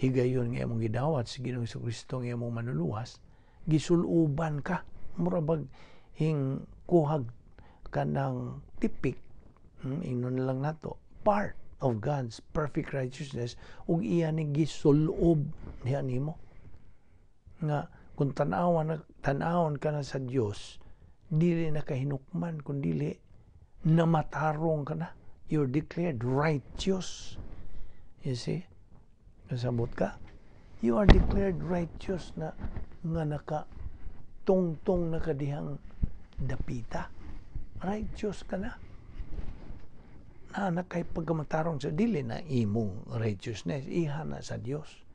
higayon nga imong gidawat si Ginoong Kristo nga imong manluluwas, gisuloban ka, mura bag hing kuhag kanang tipik, ingnon lang nato, part of God's perfect righteousness, ug iya ni gisulob diha nimo nga kung tan-awan, tan-awon ka na sa Dios, dili na kahinukman kun dili namatarong ka na. You're declared righteous, you see? Kasabot ka? You are declared righteous na nga naka tungtong na kadihang dapita. Righteous ka na na nakay pagkamatarong sa dili na imong righteousness, iha na sa Dios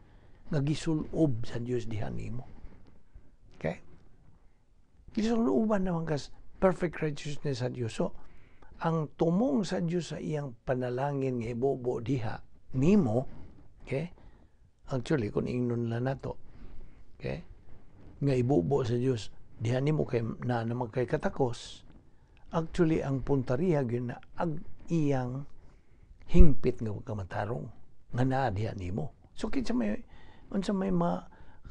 nga gisulob sa Dios diha nimo. Okay, gisuloban naman kas perfect righteousness sa Dios. So ang tumong sa Dios sa iyang panalangin nga ibobo diha nimo, okay, actually kung ingnon lang nato, okay, nga ibubo sa Dios diha nimo kay na naman kay katakos, actually ang puntariya gyud na ag iyang hingpit nga pagkamatarong nga naa diha nimo. So kinsa may, unsa may ma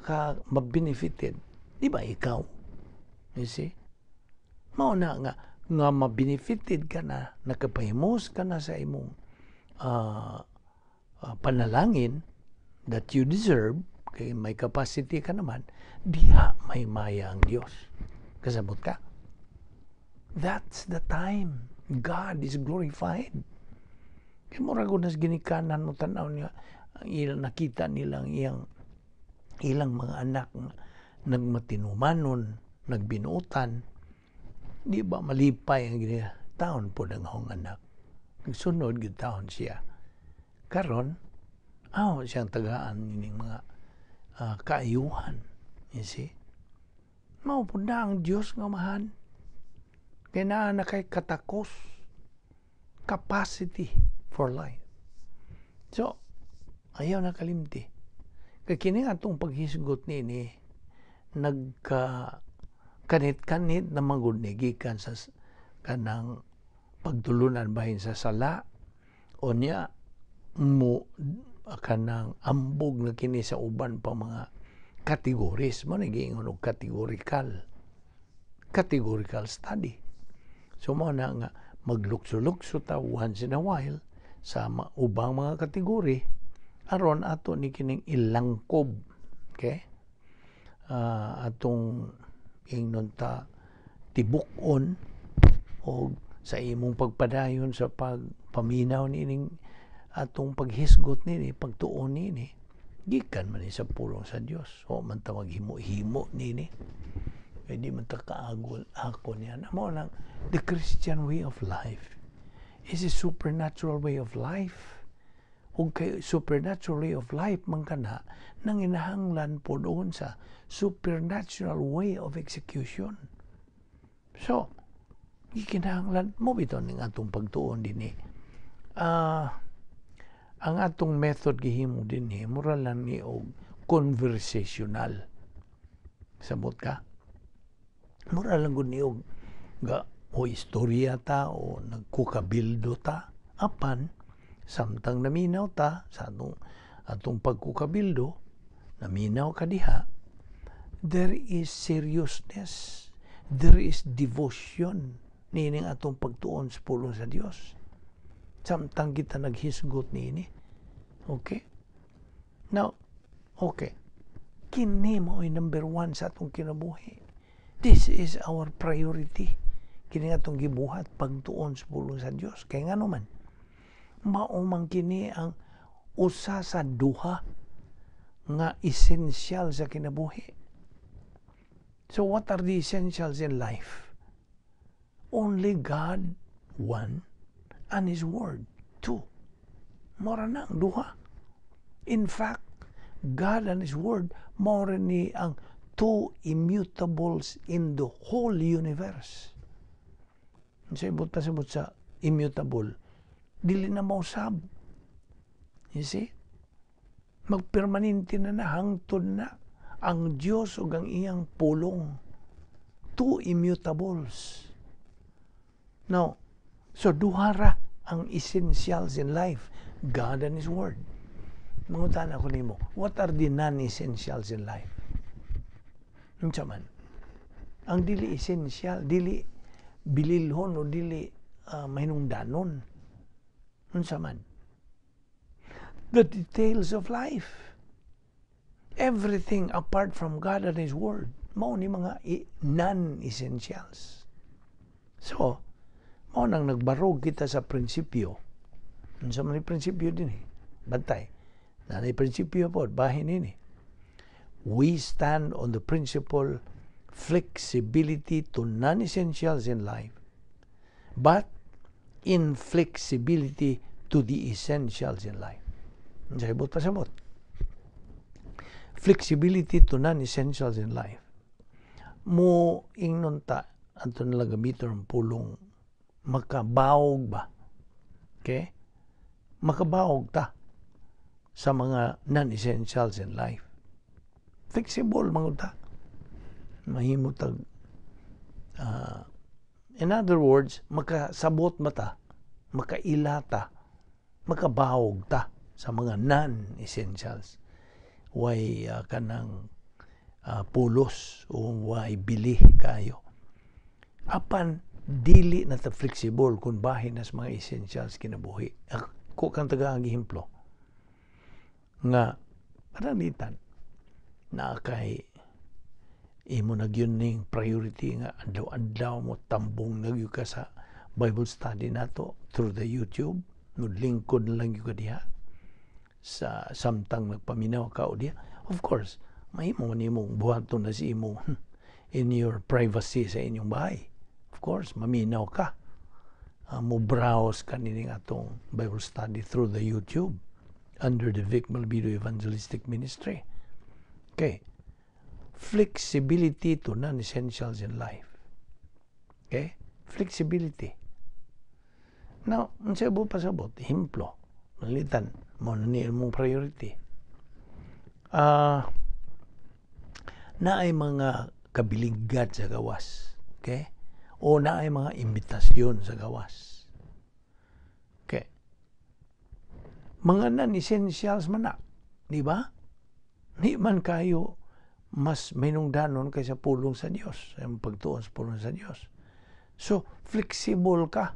ka mabenefited? Di ba ikaw? You see? Mao na nga nga mabenefited ka na, nakapahimos ka na sa imong panalangin that you deserve kay may capacity ka naman, diha may maya ang Dios. Kasabot ka? That's the time God is glorified. Kay mura gud nas ginikanan mo tan-aw niya ang ilang nakita nilang iyang ilang mga anak nga nagmatinumanon, nagbinuutan. Di ba malipay ang gini taon po ng akong anak? Nagsunod gyud taon siya. Karon, aw siyang tagaan ining mga kaayuhan. You see? Mao pud na ang Dios nga Amahan. Kay naa na kay katakos, capacity for life. So, ayaw na kalimti. Kay kini atong paghisgot nini nagka kanit-kanit na magud ni gikan sa kanang pagtulunan bahin sa sala o niya mo kanang ambog na kini sa uban pa mga categories mo, giingon og categorical study. So mo na nga maglukso-lukso ta once in a while sa ubang mga kategory aron ato ni kining ilangkob, okay, atong ingnon ta tibuk-on o sa imong pagpadayon sa pagpaminaw nining atong paghisgot nini, pagtuon nini, gikan man ni sa pulong sa Dios. O man ta maghimo-himo nini kay di man ta kaagol ako niya. Mao lang, the Christian way of life is a supernatural way of life. Ug kay supernatural way of life man kana, nanginahanglan po doon sa supernatural way of execution. So gikinahanglan mo bitaw ning atong pagtuon dinhi. Ang atong method gihimo dinhi mura lang ni og conversational. Sabot ka? Mura lang gud ni og ga o istorya ta o nagkukabildo ta, apan samtang naminaw ta sa atong pagkukabildo, naminaw ka diha, there is seriousness, there is devotion nining atong pagtuon sa pulong sa Dios samtang kita naghisgot niini. Okay, now, okay, kini mo ay number one sa atong kinabuhi. This is our priority. Kini atong gibuhat, pagtuon sa pulong sa Dios, kay ngano man Mao man kini ang usa sa duha nga essential sa kinabuhi. So what are the essentials in life? Only God, one, and His Word, two. Mao ra na ang duha. In fact, God and His Word, mao ni ang two immutables in the whole universe. Sa ibot pasabot sa immutable, dili na mausab. You see? Magpermanente na na, hangtod na ang Diyos ug ang iyang pulong. Two immutables. Now, so duha ra ang essentials in life, God and His Word. Mangutana ko nimo, what are the non-essentials in life? Unsa man? Ang dili essential, dili bililhon o dili mahinungdanon. Unsa man? The details of life. Everything apart from God and His Word, mao ni mga non-essentials. So, mao nang nagbarog kita sa prinsipyo. Unsa man ni prinsipyo dinhi? Bantay. Naa prinsipyo pod, bahin nini. We stand on the principle flexibility to non-essentials in life, but inflexibility to the essentials in life. Sa ibot pasabot. Flexibility to non-essentials in life. Mo ingnon ta, ato na lang gamiton ang pulong makabawog ba? Okay? Makabawog ta sa mga non-essentials in life. Flexible mga ta. Mahimo tag in other words, makasabot mata, makaila ta, makabawog ta sa mga non-essentials. Way kanang pulos o way bili kayo. Apan dili na ta flexible kung bahin nas mga essentials kinabuhi. Ako kang taga ang ehemplo nga pananglitan na kay imo na gyud ning priority nga adlaw-adlaw mo tambong na gyud ka sa Bible study nato through the YouTube, lingkod na lang gyud ka diha sa samtang nagpaminaw ka o diha. Of course, mahimo man imong buhaton na si imong in your privacy sa inyong bahay. Of course, maminaw ka, mo browse ka nining atong Bible study through the YouTube under the Vic Malbido Evangelistic Ministry. Okay, flexibility to non-essentials in life. Okay? Flexibility. Now, unsa mo pasabot? Ehemplo, malitan, mao na ni imong priority. Naay mga kabiligad sa gawas. Okay? O naay mga imbitasyon sa gawas. Okay. Mga non-essentials man na. Di ba? Di man kayo mas minungdanon kaysa pulong sa Dios, ang pagtuon sa pulong sa Dios. So, flexible ka.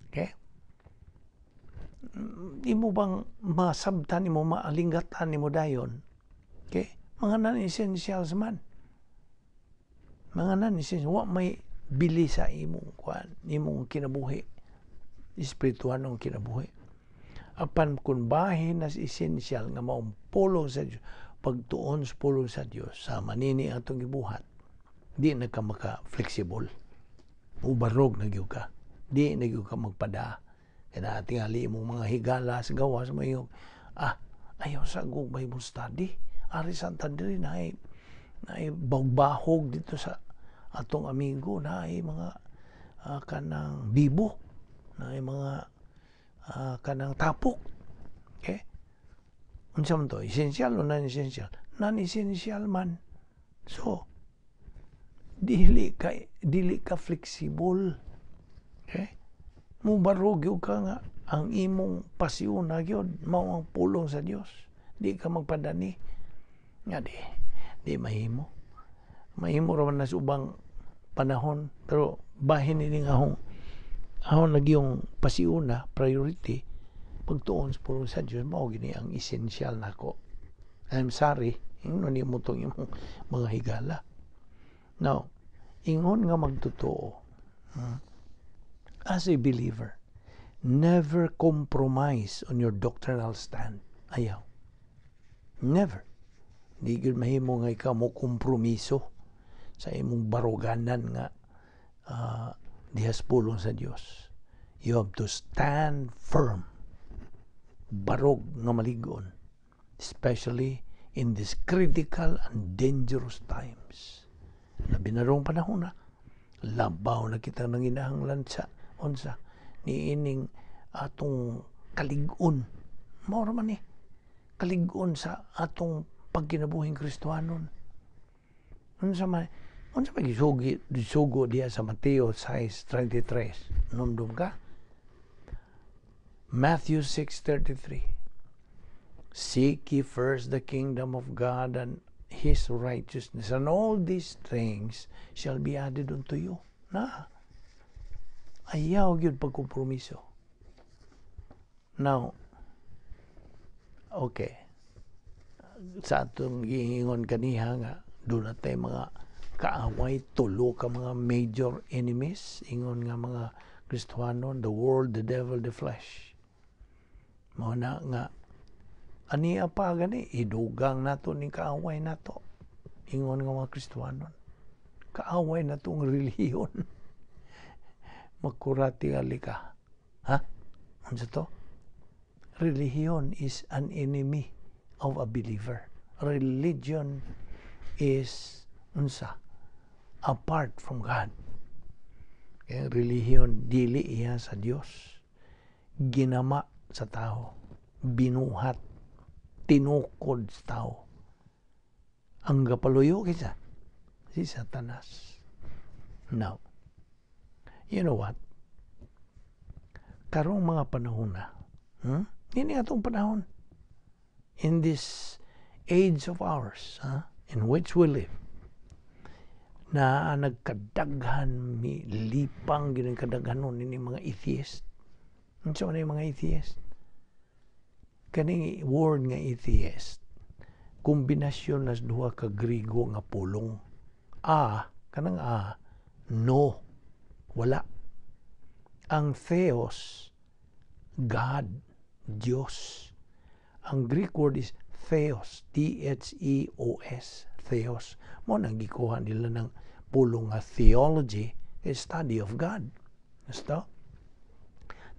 Okay? Imo bang masabtan nimo, maalinggatan nimo dayon? Okay? Mga non-essentials man. Mga non-essentials. Wa may bili sa imong kuan, imong kinabuhi. Espiritual ng kinabuhi. Apan kung bahin nas essential nga maong pulong sa Dios, pagtuon sa pulong sa Dios, sa manini atong gibuhat, di na ka maka-flexible. Ubarog na gyud ka. Di na gyud ka magpada. Kaya tingali imong mga higala sa gawas mo yung, ayaw sa go Bible study. Ari sa diri na bagbahog dito sa atong amigo na ay mga kanang bibo na ay mga kanang tapok. Okay? Unsa man to? Essential o non-essential? Non-essential man. So, dili ka flexible. Okay? Mubarog gyud ka nga ang imong pasyon na gyud mao ang pulong sa Dios. Di ka magpadani. Nga di mahimo. Mahimo ra man na sa ubang panahon, pero bahin ini nga ahong ahon nagyong pasiuna priority, pagtuon sa pulong sa Dios, mao gini ang essential nako. I'm sorry, ingnon nimo tong imong mga higala. Now, ingon nga magtotoo, as a believer, Never compromise on your doctrinal stand. Ayaw. Never. Di gyud mahimo nga ikaw mo kompromiso sa imong baruganan nga diha sa pulong sa Dios. You have to stand firm. Barog nga malig-on. Especially in these critical and dangerous times. Labi na rong panahon na. Labaw na kita nanginahanglan sa unsa niining atong kalig-on. Mao ra man ni kalig-on sa atong pagkinabuhing Kristohanon. Unsa man gisugi gisugo diha sa Mateo 6:33? Numdum ka? Matthew 6:33. "Seek ye first the kingdom of God and His righteousness, and all these things shall be added unto you." Na. Ayaw gyud pagkompromiso. Now, okay. Sa atong giingon kaniha nga duna tay mga kaaway, tulo ka mga major enemies, ingon nga mga Kristohanon: the world, the devil, the flesh. Mao na nga ania pa gani idugang nato ning kaaway nato, ingon nga mga Kristohanon. Kaaway nato ang relihiyon. Makurati ali ka. Ha? Unsa to? Religion is an enemy of a believer. Religion is unsa? Apart from God. Kaya relihiyon dili iya sa Dios. Ginama sa tao. Binuhat. Tinukod sa tao. Ang gapaluyo kinsa? Si Satanas. Now, you know what? Karong mga panahon na, Ini atong panahon. In this age of ours, huh, in which we live, na nagkadaghan mi lipang gid kadaghanon ini mga atheist. Unsa man mga atheist? Kaning word nga atheist, kombinasyon nas duha ka Griego nga pulong. A, kanang a, no, wala. Ang theos, God, Diyos. Ang Greek word is theos, Theos, theos. Mao nang gikuha nila ng pulong nga theology is study of God. Gusto?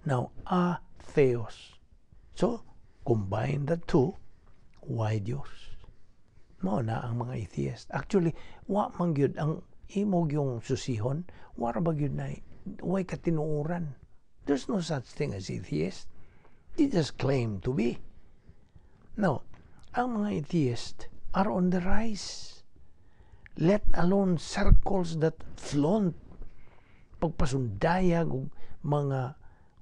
Now, a theos. So, combine the two, way Diyos? Mao na ang mga atheist. Actually, wa man gyud ang imo yung susihon, wa ra ba gyud na way katinuoran. There's no such thing as atheist. They just claim to be. Now, ang mga atheist are on the rise. Let alone circles that flaunt pagpasundayag og mga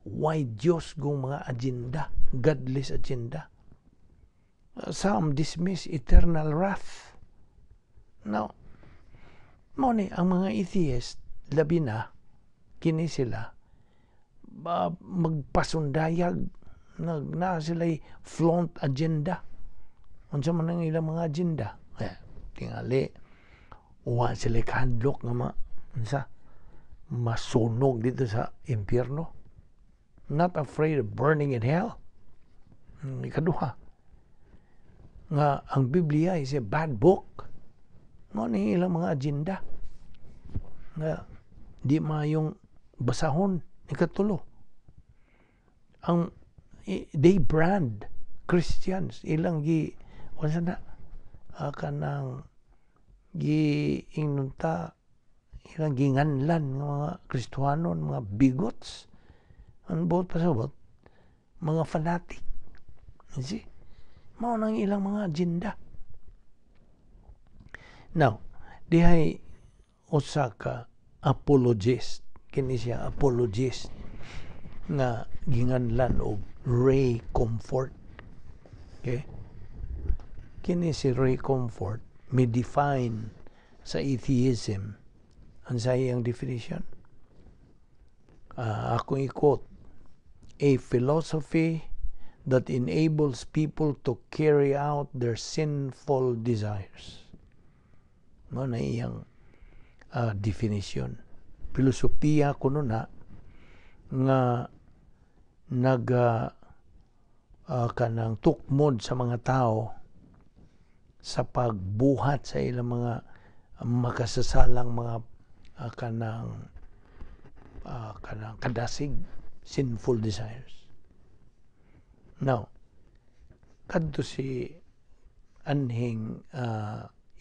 way Diyos kung mga agenda, godless agenda. Some dismiss eternal wrath. Now, mao ni ang mga atheist, labi na kini sila magpasundayag nag na sila flaunt agenda. Unsa man ang ilang mga agenda? Eh, tingali wa sila kahadlok nga ma unsa masunog dito sa impyerno, not afraid of burning in hell. Ikaduha nga ang Biblia is a bad book. Mao ni ilang mga agenda nga di maayong basahon. Ikatulo, ang they brand Christians, ilang gi unsa na kanang gi ingnon ta ilang ginganlan nga mga Kristohanon mga bigots, ang buot pasabot mga fanatic. You see, mao nang ilang mga agenda. Now, dihay usa ka apologist, kini siya apologist nga ginganlan og Ray Comfort. Okay, kini si Ray Comfort mi define sa atheism. Ang sa iyang definition, akong i-quote: "A philosophy that enables people to carry out their sinful desires." Mao na iyang definition. Filosofiya kuno na nga. Naga kanang tukmod sa mga tao sa pagbuhat sa ilang mga makasasalang mga kanang kadasig, sinful desires. Now, kadto si anhing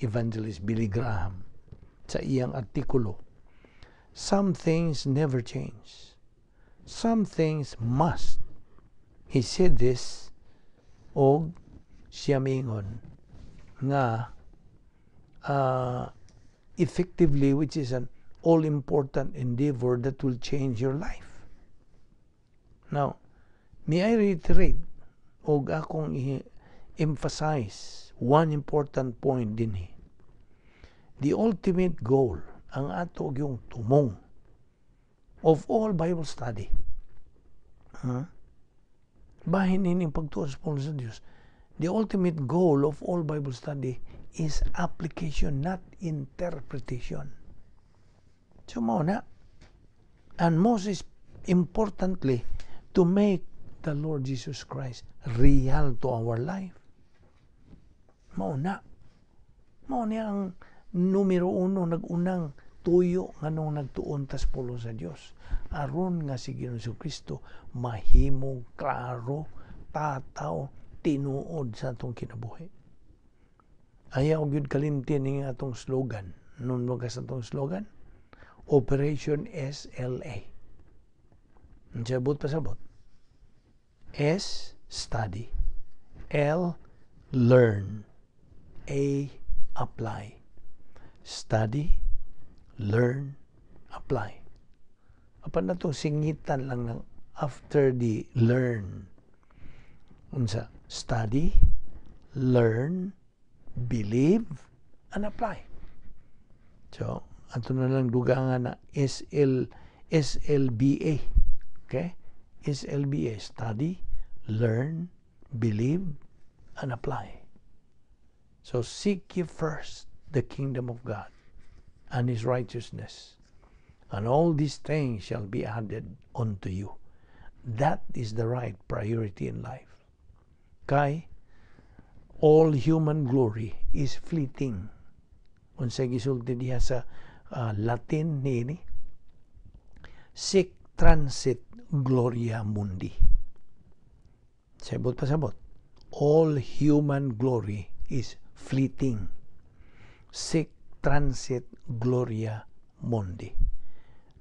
Evangelist Billy Graham sa iyang artikulo, "Some things never change. Some things must." He said this og siya mingon nga effectively, which is an all-important endeavor that will change your life. Now, may I reiterate og akong i-emphasize one important point dinhi. The ultimate goal, ang ato yung tumong of all Bible study. Huh? Bahin ining pagtuon sa pulong sa Dios. The ultimate goal of all Bible study is application, not interpretation. So mao na. And most is importantly, to make the Lord Jesus Christ real to our life. Mao na. Mao niya ang numero uno, nag-unang tuyo nganong nagtuon tas pulong sa Dios. Aron nga si Ginoong Kristo mahimong klaro, tataw, tinuod sa atong kinabuhi. Ayaw gyud kalimti ning atong slogan. Nun mo sa atong slogan? Operation SLA. Sabot pasabot. S, study. L, learn. A, apply. Study, learn, apply. Apan na to singitan lang ng after the learn. Unsa? Study, learn, believe, and apply. So, ato na lang dugangan na SL, SLBA. Okay? SLBA. Study, learn, believe, and apply. So, seek ye first the kingdom of God and His righteousness, and all these things shall be added unto you. That is the right priority in life. Kay, all human glory is fleeting. Unsay gisulti diha sa Latin niini? Sic transit gloria mundi. Sabot pasabot. All human glory is fleeting. Sic transit gloria mundi.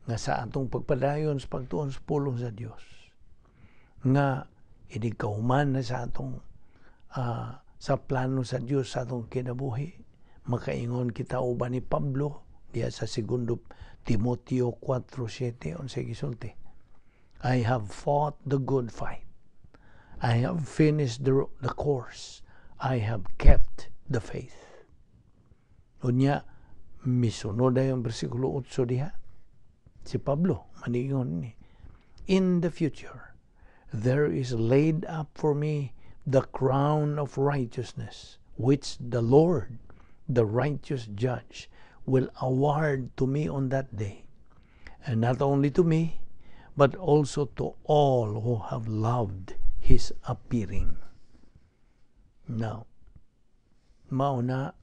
Nga sa atong pagpadayon sa pagtuon sa pulong sa Dios, nga inig kahuman na sa atong sa plano sa Dios sa atong kinabuhi, makaingon kita uban ni Pablo diha sa segundo Timoteo 4:7. Unsay gisulti? "I have fought the good fight. I have finished the course. I have kept the faith." Unya misunod ang bersikulo 8 diha si Pablo maniingon ni, "In the future there is laid up for me the crown of righteousness, which the Lord, the righteous judge, will award to me on that day, and not only to me, but also to all who have loved His appearing." Now, mao na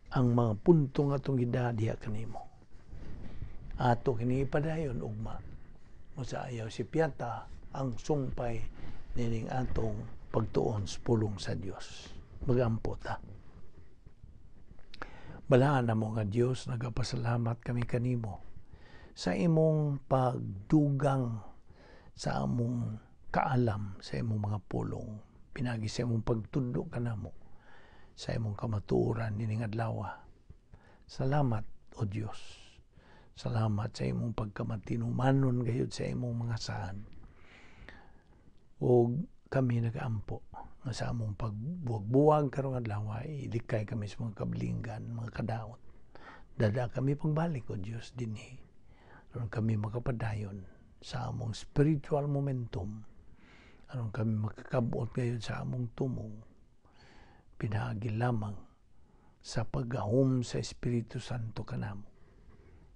ang mga punto nga atong gidaa diha kanimo. Ato kini ipadayon ugma. Mo sa ayaw si Piata ang sungpay nining atong pagtuon sa pulong sa Dios. Magampo ta. Balaan namo nga Dios, nagapasalamat kami kanimo sa imong pagdugang sa among kaalam sa imong mga pulong, pinagi sa imong pagtudlo kanamo sa imong kamatuoran nining adlaw. Salamat, O Dios. Salamat sa imong pagkamatinumanon gayud sa imong mga saan. O kami nagaampo nga sa among pagbuwag-buwag karong adlaw, ilikay kami sa mga kablinggan, mga kadaot. Dada kami pagbalik, O Dios, dinhi. Aron kami makapadayon sa among spiritual momentum. Aron kami makakabot ngayon sa among tumong. Pinaagi lamang sa paggahom sa Espiritu Santo kanamo.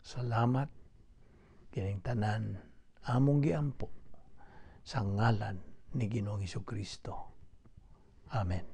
Salamat kining tanan among giampo. Sa ngalan ni Ginoong Kristo. Amen.